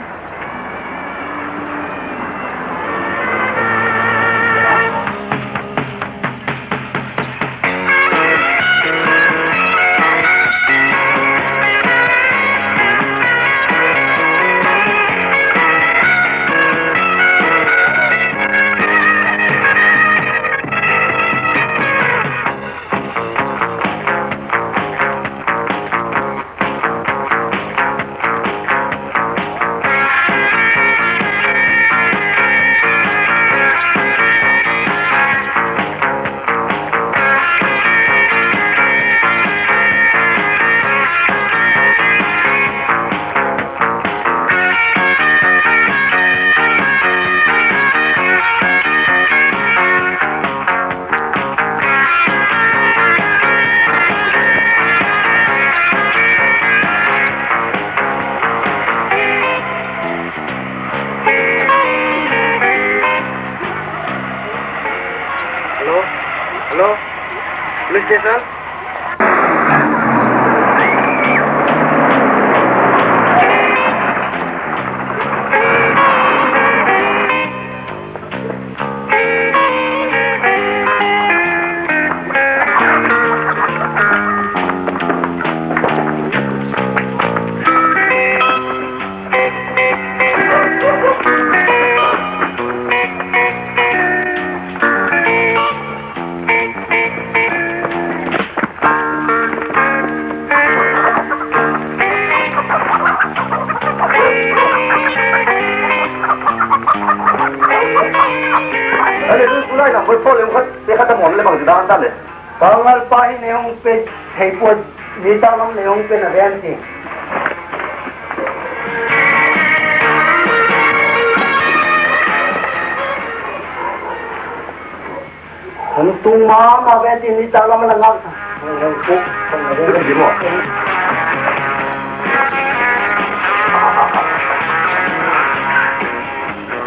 Hello? Hello? Police station? Pangal pa hi nei hung pe thei puai, mi tâk lam nei hung pe na ven ti. Hung tung ma ma ve ti mi tâk lam a la ngak.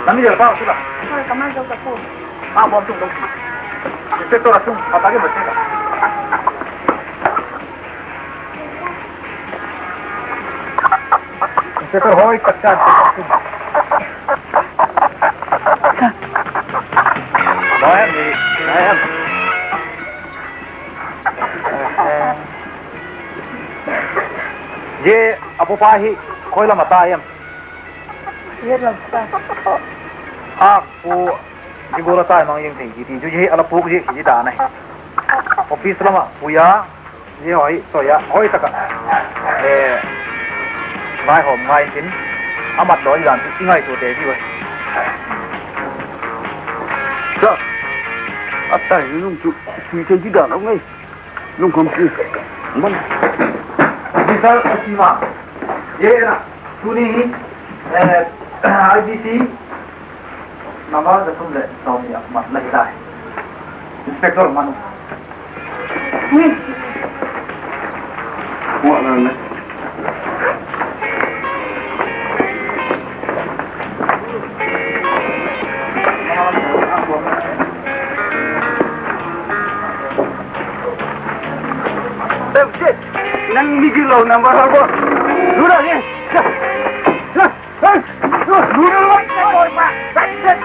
Nami deu pa chu la. Hoi, ka man zo ka pu. A bom tung dong. Inspector a sung, a ta ke ma che ka. Inspector hoi, ka chan. Sa. Ba em ni, ba em. Zia a pu pa hi khoi lam a ta em? Zia lam sa. A pu, zia gual a tai mang zing thei hi ti chu zia hi a la puak zia hi dan ahi. Office lam ah pui a, zia hoi, soi a, hoi tak ah. Eh, ngaihawm ngai tin, a mat lo i dan chu i ngaitua te diu ahi. Sir, a tai nung chu pui thei di dan a ngai. Lungkham ki. Man. Officer Fatima. Ye na. Tuni hi, eh, I P C number za thum leh sawmni a mat la hi tai. Inspector Manu. Wa la le. Nang migilo number habo. Lu la ni. Lu la. Lu la. Lu la. Lu la. Lu la.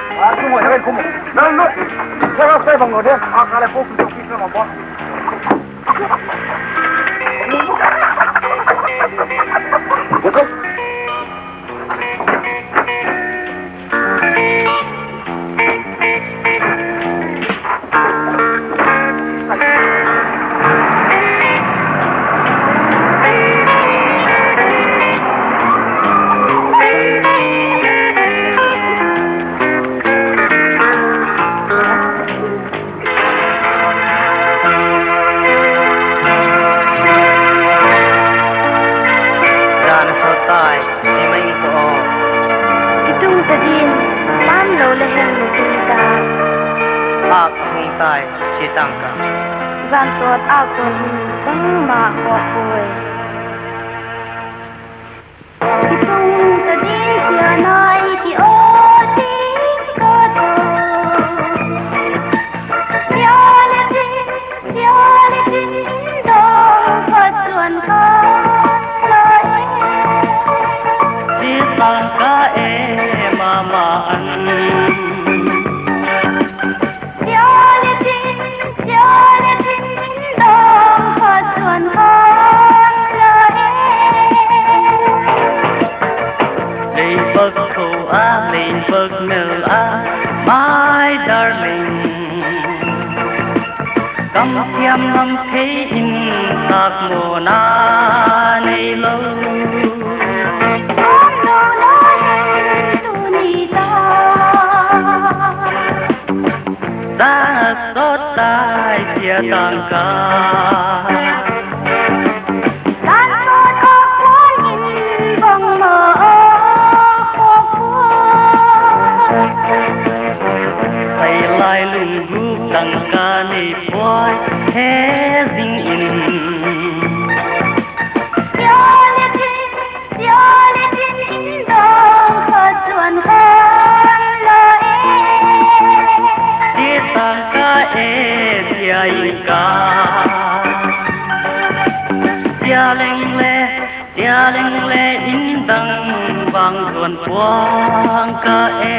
Jan a sawt tai, ti mai in ko aw. I tung ta din, pam lo le hen mu tin ta. Âk a hung tai, chia tang ka. Jan sawt âk tuan in, bangma ko puai. Chia tang ka e, mama an. Lei bak tho a, lei bak mel a, my darling. Kam thiam lam thei in tak mawna nei lo. Sa sawt tai chia tang ka. Tan sawt a puan in bang ma a khawk puan. Sai lai lungguk tangka nei puai he zing in. Sia le tin, sia le tin in dawng khat tuan khan la e. Chia tang ka e, chia ing ka. Chia leng le, chia leng le in dang vang zuan puang ka e.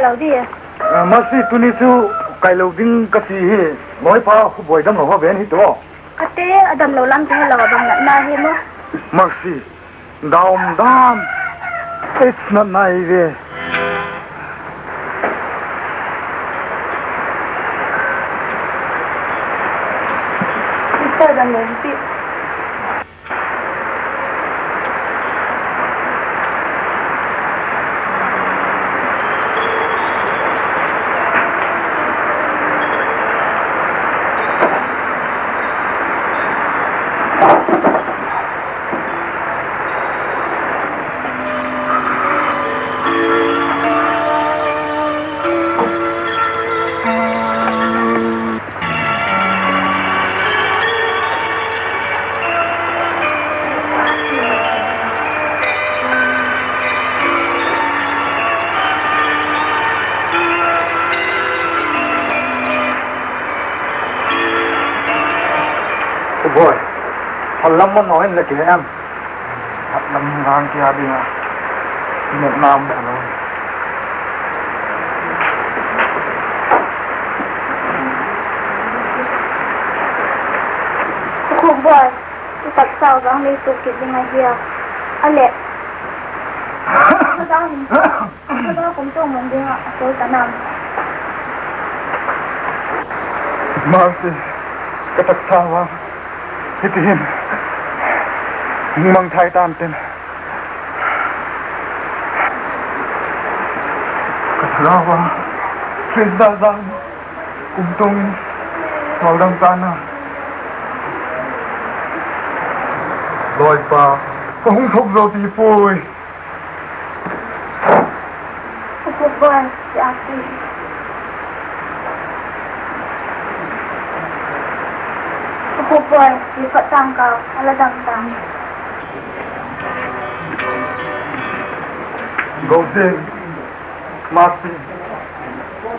Lo di. Mercy, tuni chu kai lo ding ka ti hi. Nawi pa Khubuai damlo ha ven hi tu. Ate a damlo lam te lo a bang natna hi maw. Mercy, dam dam. It's not nice. Sister damlo hi ti. Khubuai, hal lam man naw in la ki em? Hal lam ngang kia ding a. Net nam ka lo. Khubuai, i taksa vang lei tu kit ding a hia. A le. Ka dang hin. Ka dang kum tung man ding a, a tul ta nam. Mercy, ka taksa vang. Hiti hin. Hung mangthai tan ten. Ka thagau a, Khrista zang, kum tung in, sawldam tan a. Lawipa, ka hung thok zo ti puai. Khubuai, ti a ti. Khubuai, ti phat tang ka, a la dam tang. Gosing, Mercy,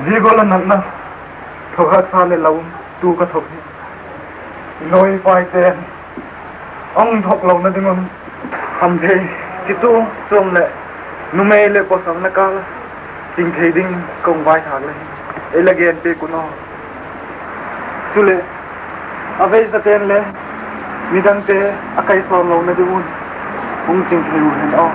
zia gual a natna, thokhat sa leh la um tu ka thok hi. I nawi paite'n hung thok lona ding un, hamthei, kichuam chuam leh numei leh pawsal na kâl a ching thei ding ka hung vaithâk le, ei la gen piak un aw. Chuleh, a veisate'n le midangte a kaisawn lona ding un hung ching thei u hen aw.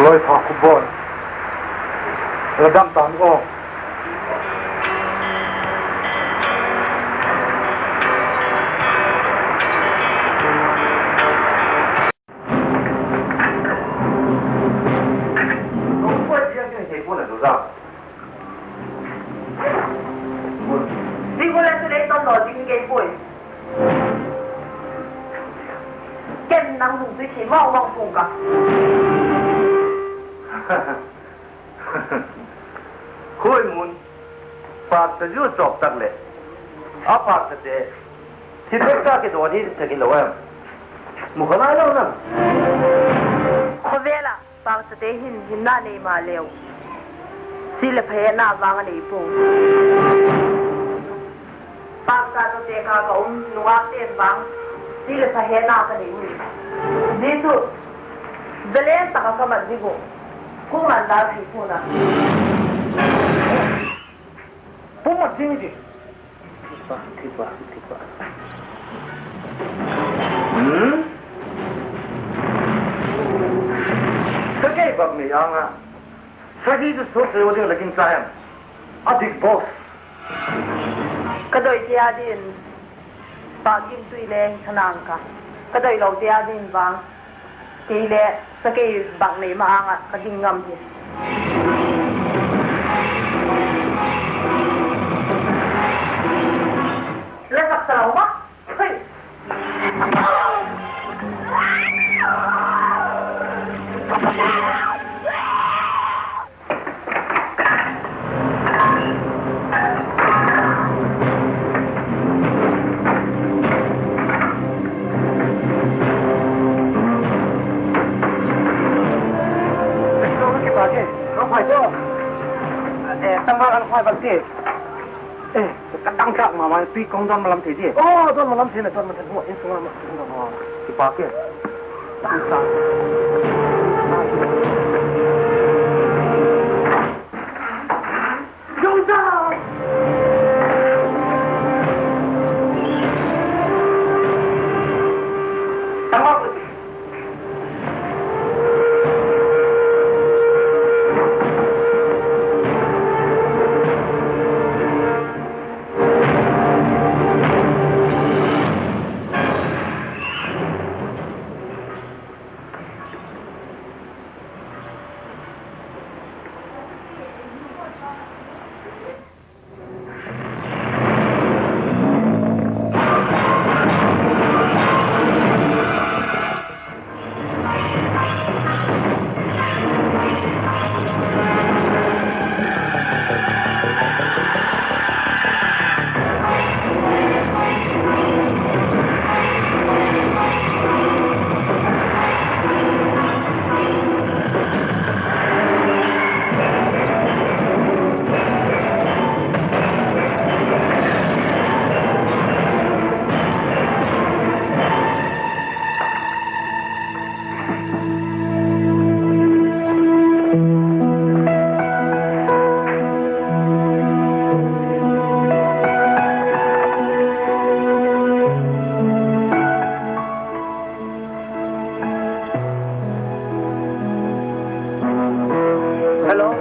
Lawipa Khubuai, la dam tan aw. Zia gual a chu lei ton lo ding kei puai. Ken nang nung zui thei mau mau pung ka. Khuaimun, pâkcha zu chawp tak leh a pâkchate thi tek ta kidawn hi thak hilo em? Mu kha nai lo nam? Khawvel ah pâkchate hin hinna nei maleu, si leh pha hetna vang a nei puai. Pâkcha tawh tekha ka um nungakte'n vang si leh pha hetna ka nei ui. Zia chu zalen tak ah ka mat ding uh, kuama'n dal thei pua'n a. Pum mat ding hi ti. Sakei bâk nei âng ah, sakei chu suak thei lo ding la gingcha em? A dik baw. Ka doite â dingin pâk gimtui le hi kha nang ka, ka doilote â dingin vang kei le sakei bâk nei ma âng ah ka ging ngam hi. La saksa lo ma. Ka dangchâk ma ma, tui kong dawn ma lam thei di. Aw, dawn ma lam thei na, dawn ma thei na, insung a ma. Kipak e. Hello.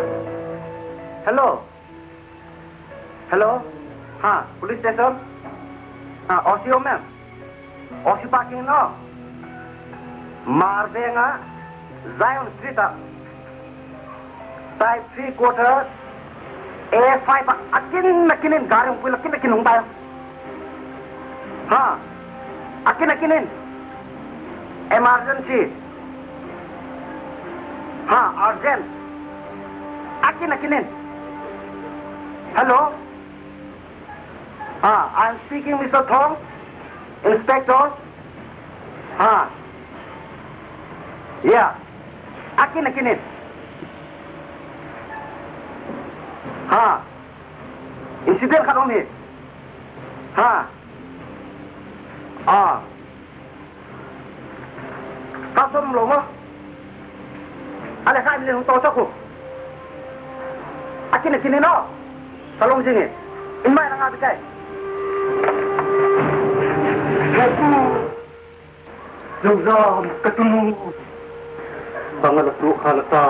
Hello. Hello. Ha, police station. Ha, O C um em? O C parking no. Marveng ah, Zion Street ah, Type three quarter, A five ah, a kin a kin in gari hung pui la, kin a kin hung bai. Ha, a kin a kin in. Emergency. Ha, urgent. A kin a kin in. Hello. Ah, I'm speaking, Mister Thong, Inspector. Ha. Yeah. A kin a kin in. Ha. Incident khat um hi. Ha. Ah. Ka som lo maw. A le khai mi le hung to chak u. A kin a kin in aw. Ka lung zing e. In mai la nga bi kai. Zozam ka tunu. Bang a la tu kha la ta.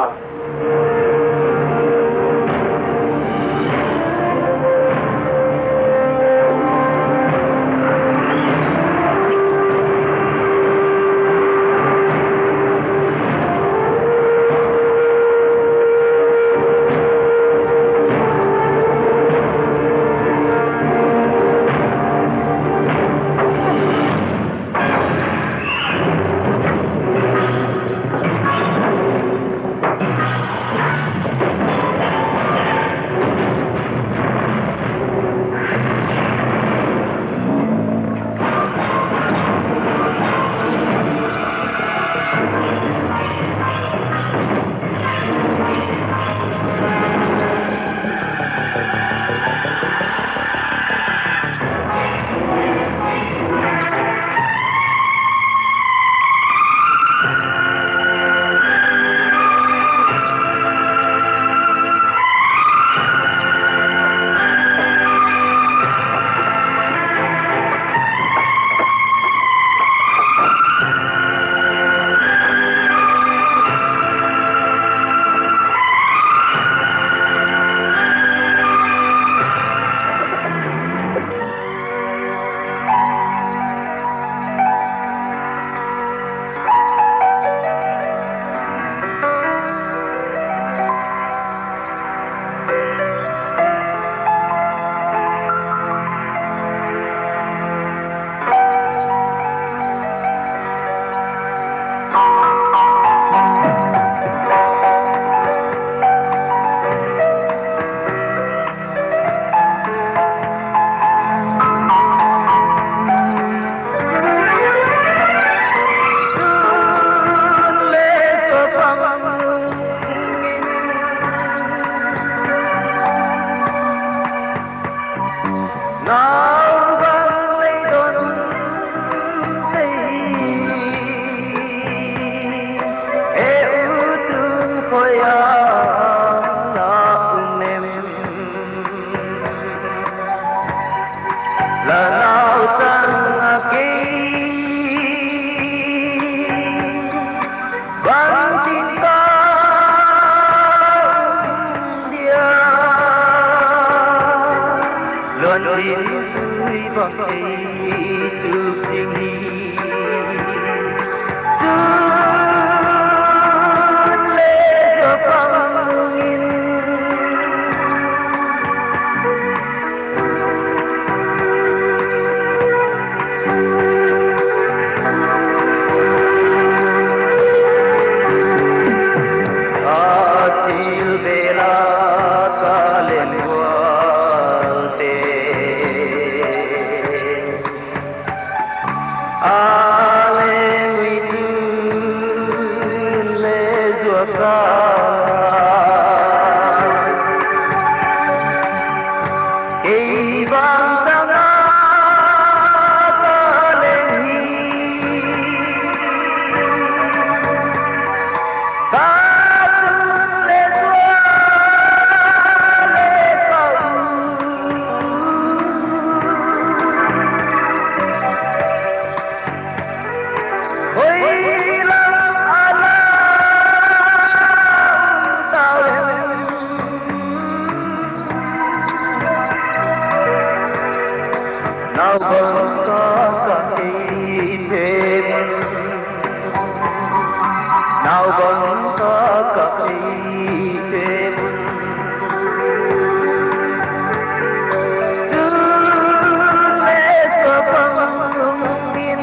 Don tui bang ei chuk zing hi. Chun le zuapang in a thil vela ka leng gual te, a leng ui chun le zuak a, kei vang chang a ka leng hi. Ka chun le zuak le ka u, hoi lam a la um tau em? Naubang ka ka ei them, naubang ka ka ei them, chun le zuapang in.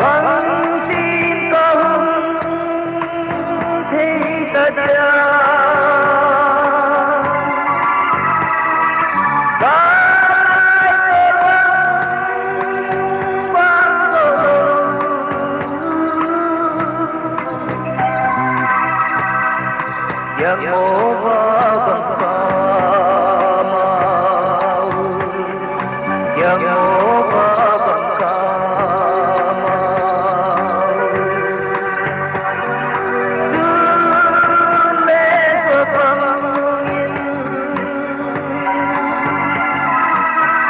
Bangtin ka hung thei ta dia, ka lai se bang bang zo lo. Yang mo va bang ka ma u, yang mo va bang ka ma u. Chun le zuapang in,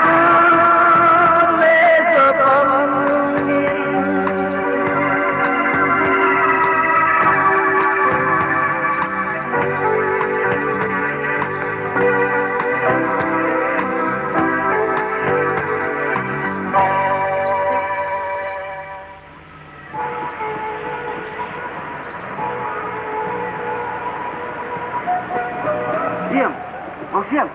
chun le zuapang in. Siam, Bang Siam.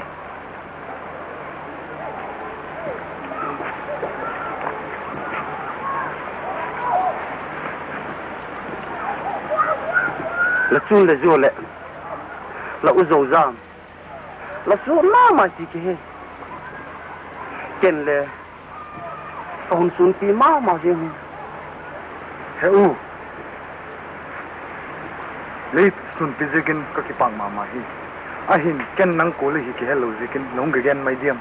La chun le zuak leh la u Zozam, la suan ma ma ti ki he. Ken le ka hun sunpi ma ma zing hi. He u, lei sunpi ziakin ka kipâk ma ma hi. Ahin ken nang kuale hi kihelo ziakin la hung ka gen mai diam?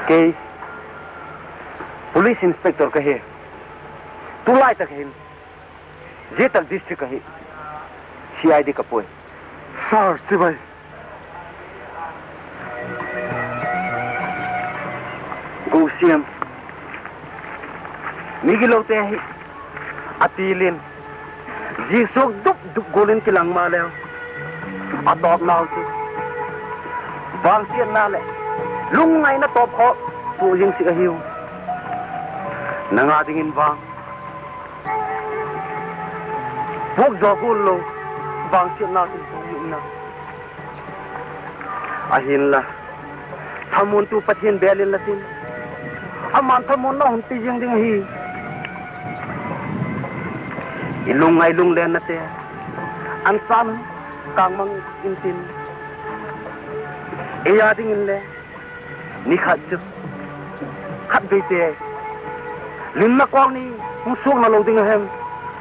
Kei police inspector ka hi. Tulai tak hin zia tak district ah hi C I D ka pui. Sir, chibai. Go Siam, migilote hi a til in, zia suak dup dup gual in kilang maleu, a tawpnau chu vangsiatna leh lungngaina tawp kha puak zing sek ahiu. Nang a dingin vang puak zaw gual lo vangsiatna chun puak zing na. Ahinla, thamuantu Pathian bêl in la tin, Ama'n thamuanna hun pi ziang ding ahi. I lungngai lunglennate an cham kângmang intin, ei â dingin le ni khat chu khatveite limna kawng ni hung suakna lo ding a hem,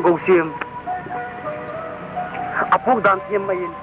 Gosiam, a puk dan thiam mai in.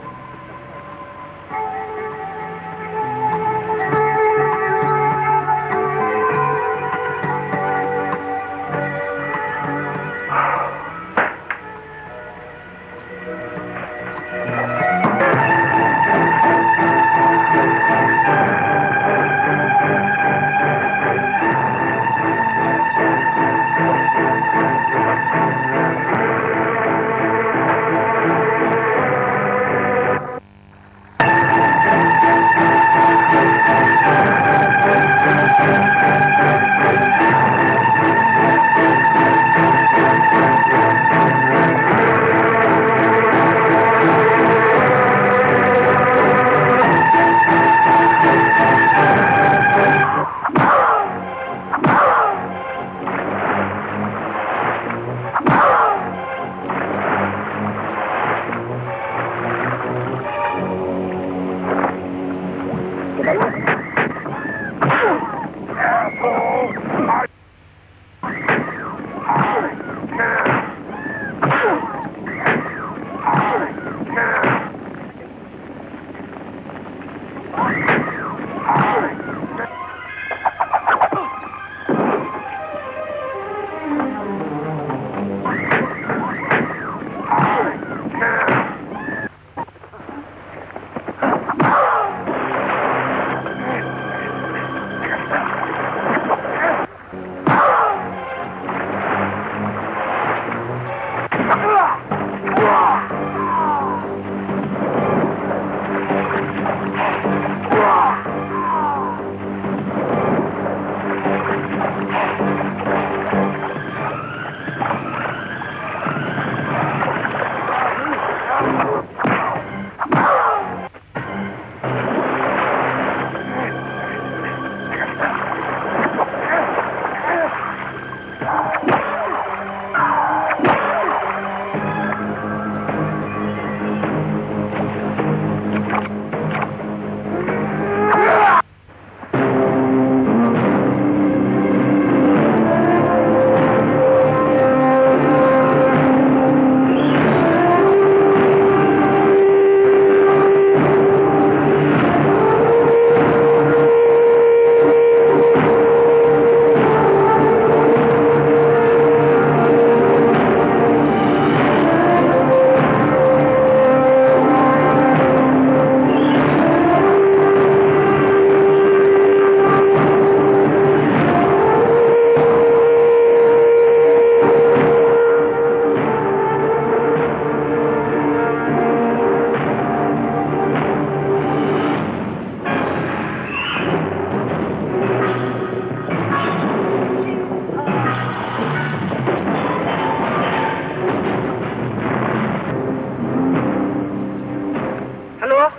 Hello?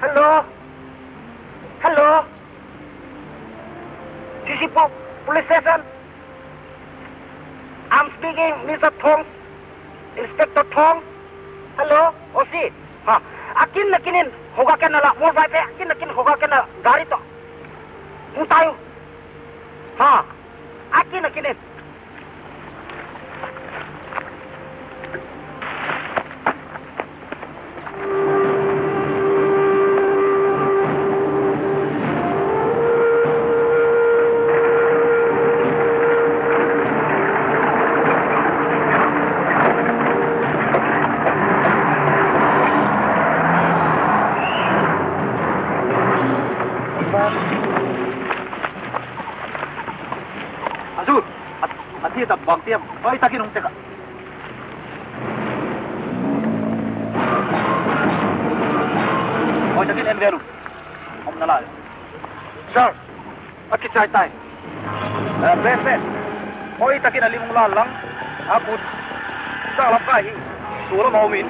Hello? Hello? C C Police Station? I'm speaking, Mister Thong, Inspector Thong. Hello, O C. Ha, a kin na kin in hoga ken na la, mol vai pe, a kin na kin hoga ken na gari to. Hung tai u. Ha, a kin na kin in. A zu, a, a thi ta bang tiam, hoi takin hung tek a. Hoi takin en vel u. Om na lai. Sir, a kichai tai. Eh, pen, pen. Hoi takin a lim hung la lang. A kut sa lam ka hi. Sulam a um in.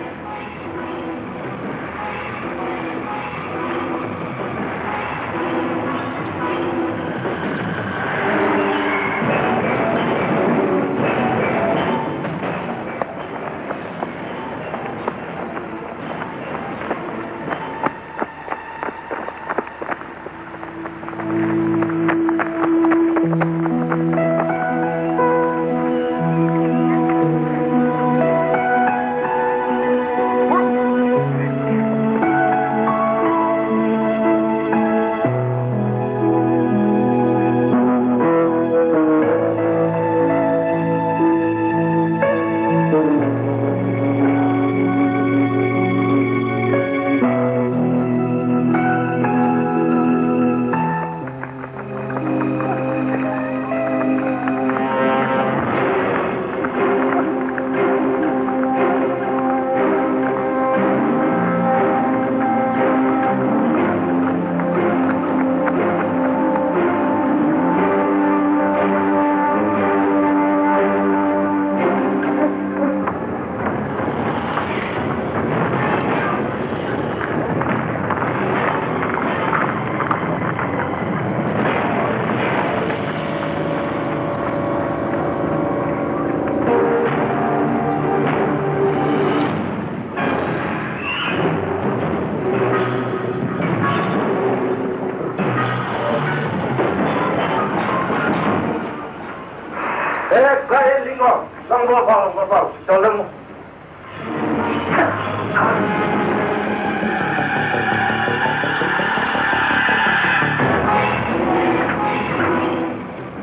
Go, go, go, go. Chol dem.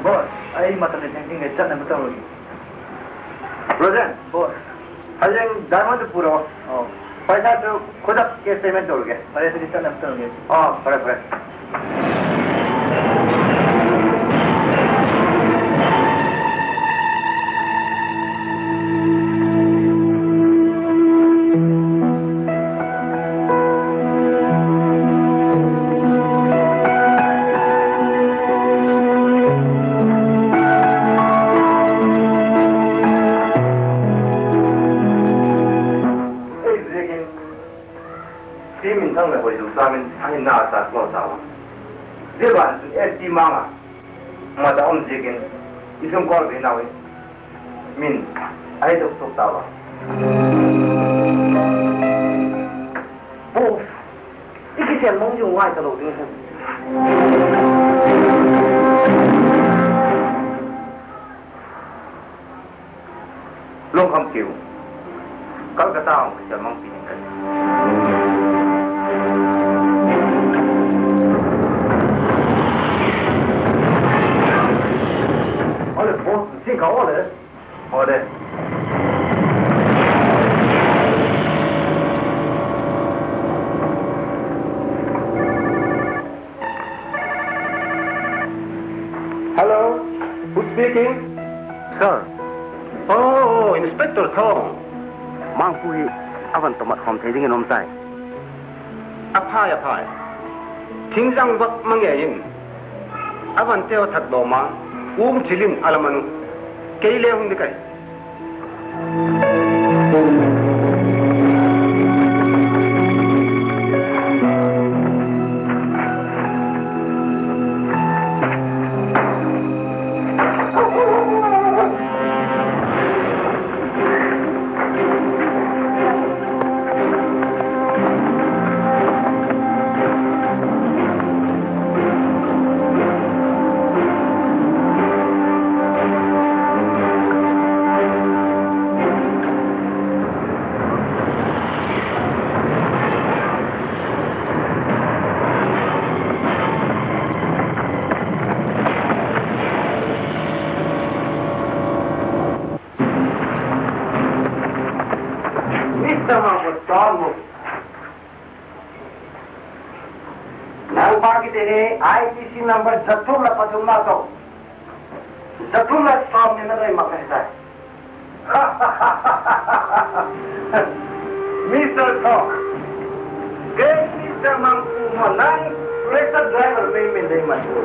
Boss, ei mata le thinking e chat na mata. Rosen, boss. Hajeng diamond tu puro. Oh. Paisa tu khudak cash payment tu ke. Pare tu chat na mata. Oh, pare, pare. Ei, ziakin, si min thang le hoi zu sa min a hin na sa ko sa wa. Zia ban chun S T mang a. Mata um ziakin, i sung kol ve nau i. Min, a hi tok tok ta wa. Boss, i kisel mang zing ngai ta lo ding hen. Lungkham keu. Kolkata hung kisel mang ti ding ka. Ole boss, si ka ole. Ole. Hello, who's speaking? Sir. Oh, Inspector Thawng. Mangpu hi a van tomat khawm thei dingin um tai. A phai, a phai. Thingzang vak ma ngei in. A van teu that lo ma. Um chil in a la man u. Kei le hung di kai. Mister Mangpu, nang pa kite hi I P C number za thum la pathum na to. Za thum la sawmni na doi mak ahi tai. Mister Thawng, kei Mister Mangpu ma, nang tractor driver mei mei dei man u.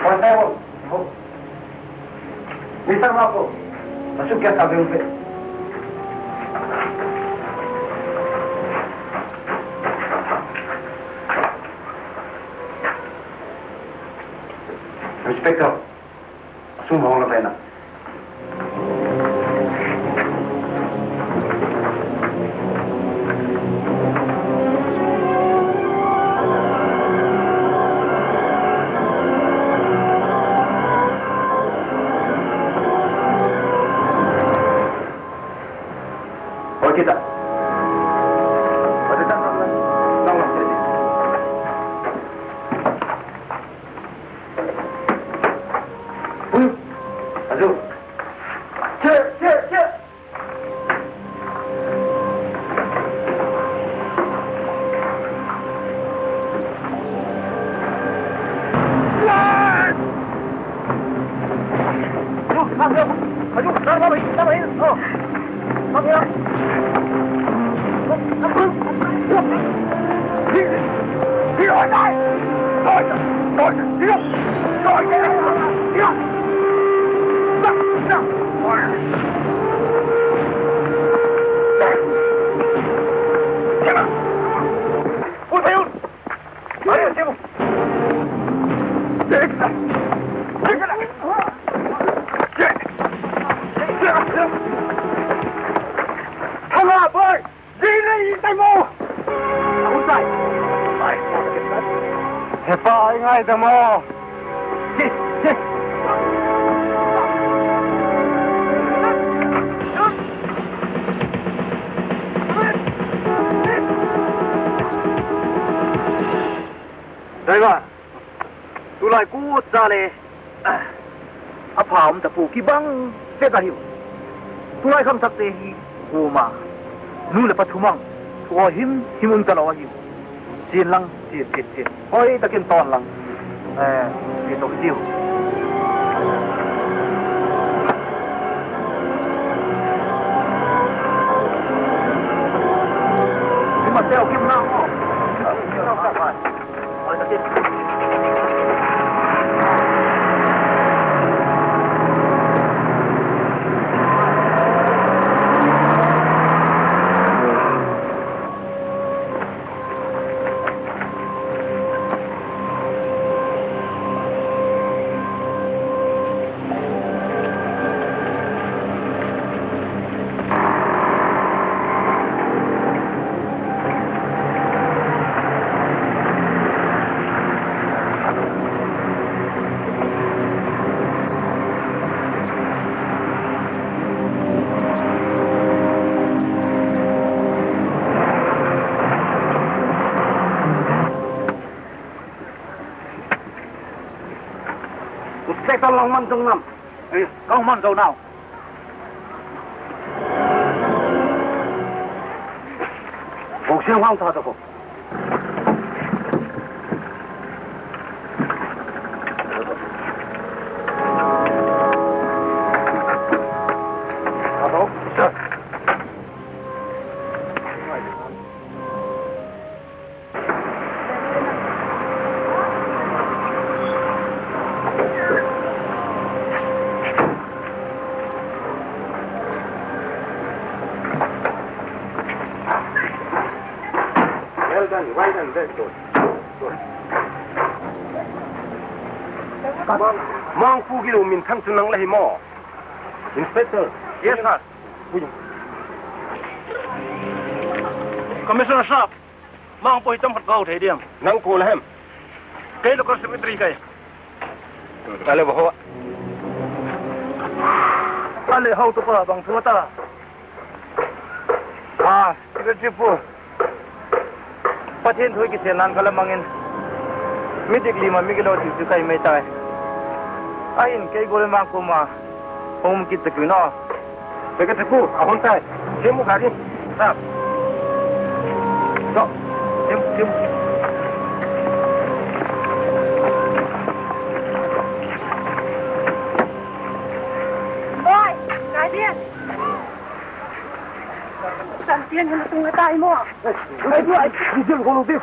Constable, Mister Mangpu, a suitcase a beng pe. Inspector, a sum hong la pen a. Hoi kit a. Ui, a zu. Che, che, che. He pa, i ngaidam aw. Driver, tulai kucha le a pha um ta pua, kibang vek ahiu. Tulai khangthakte hi kuama nu leh pa thumang thu aw him him um talo ahiu. Chian lang, chian, chian, chian. Hoi tak in tawn lang. Eh, ti tok tiu. Him a teu kim na aw. Inspector Longman Jongnam. Ei, Longman Jongnam. Bawngsiang hang tha ta ko. Hello, sir. Well done, well done, very good. Good. Mangpu Gilo minthang chu nang la hi maw? Inspector. Yes, sir. Commissioner sahab, Mangpu hi tam khat ka ho thei diam? Nang kua la hem? Kei local secretary ka hi. A le ho. A le ho tu pa bang thu ta. A, secretary pu. Pathian thu i kichian nan ka la mang in, mi dik lim ah mi gilo ti chu ka hi mai tai. Ahin kei gual Mangpu ma hung um kit ta kiu in aw. Secretary pu, a hon tai. Siam u gari. Sir. Zo. Siam, siam. Oi, ngai dia. Champion hana tung a tai maw. Ai, ai, diesel ko lo ti.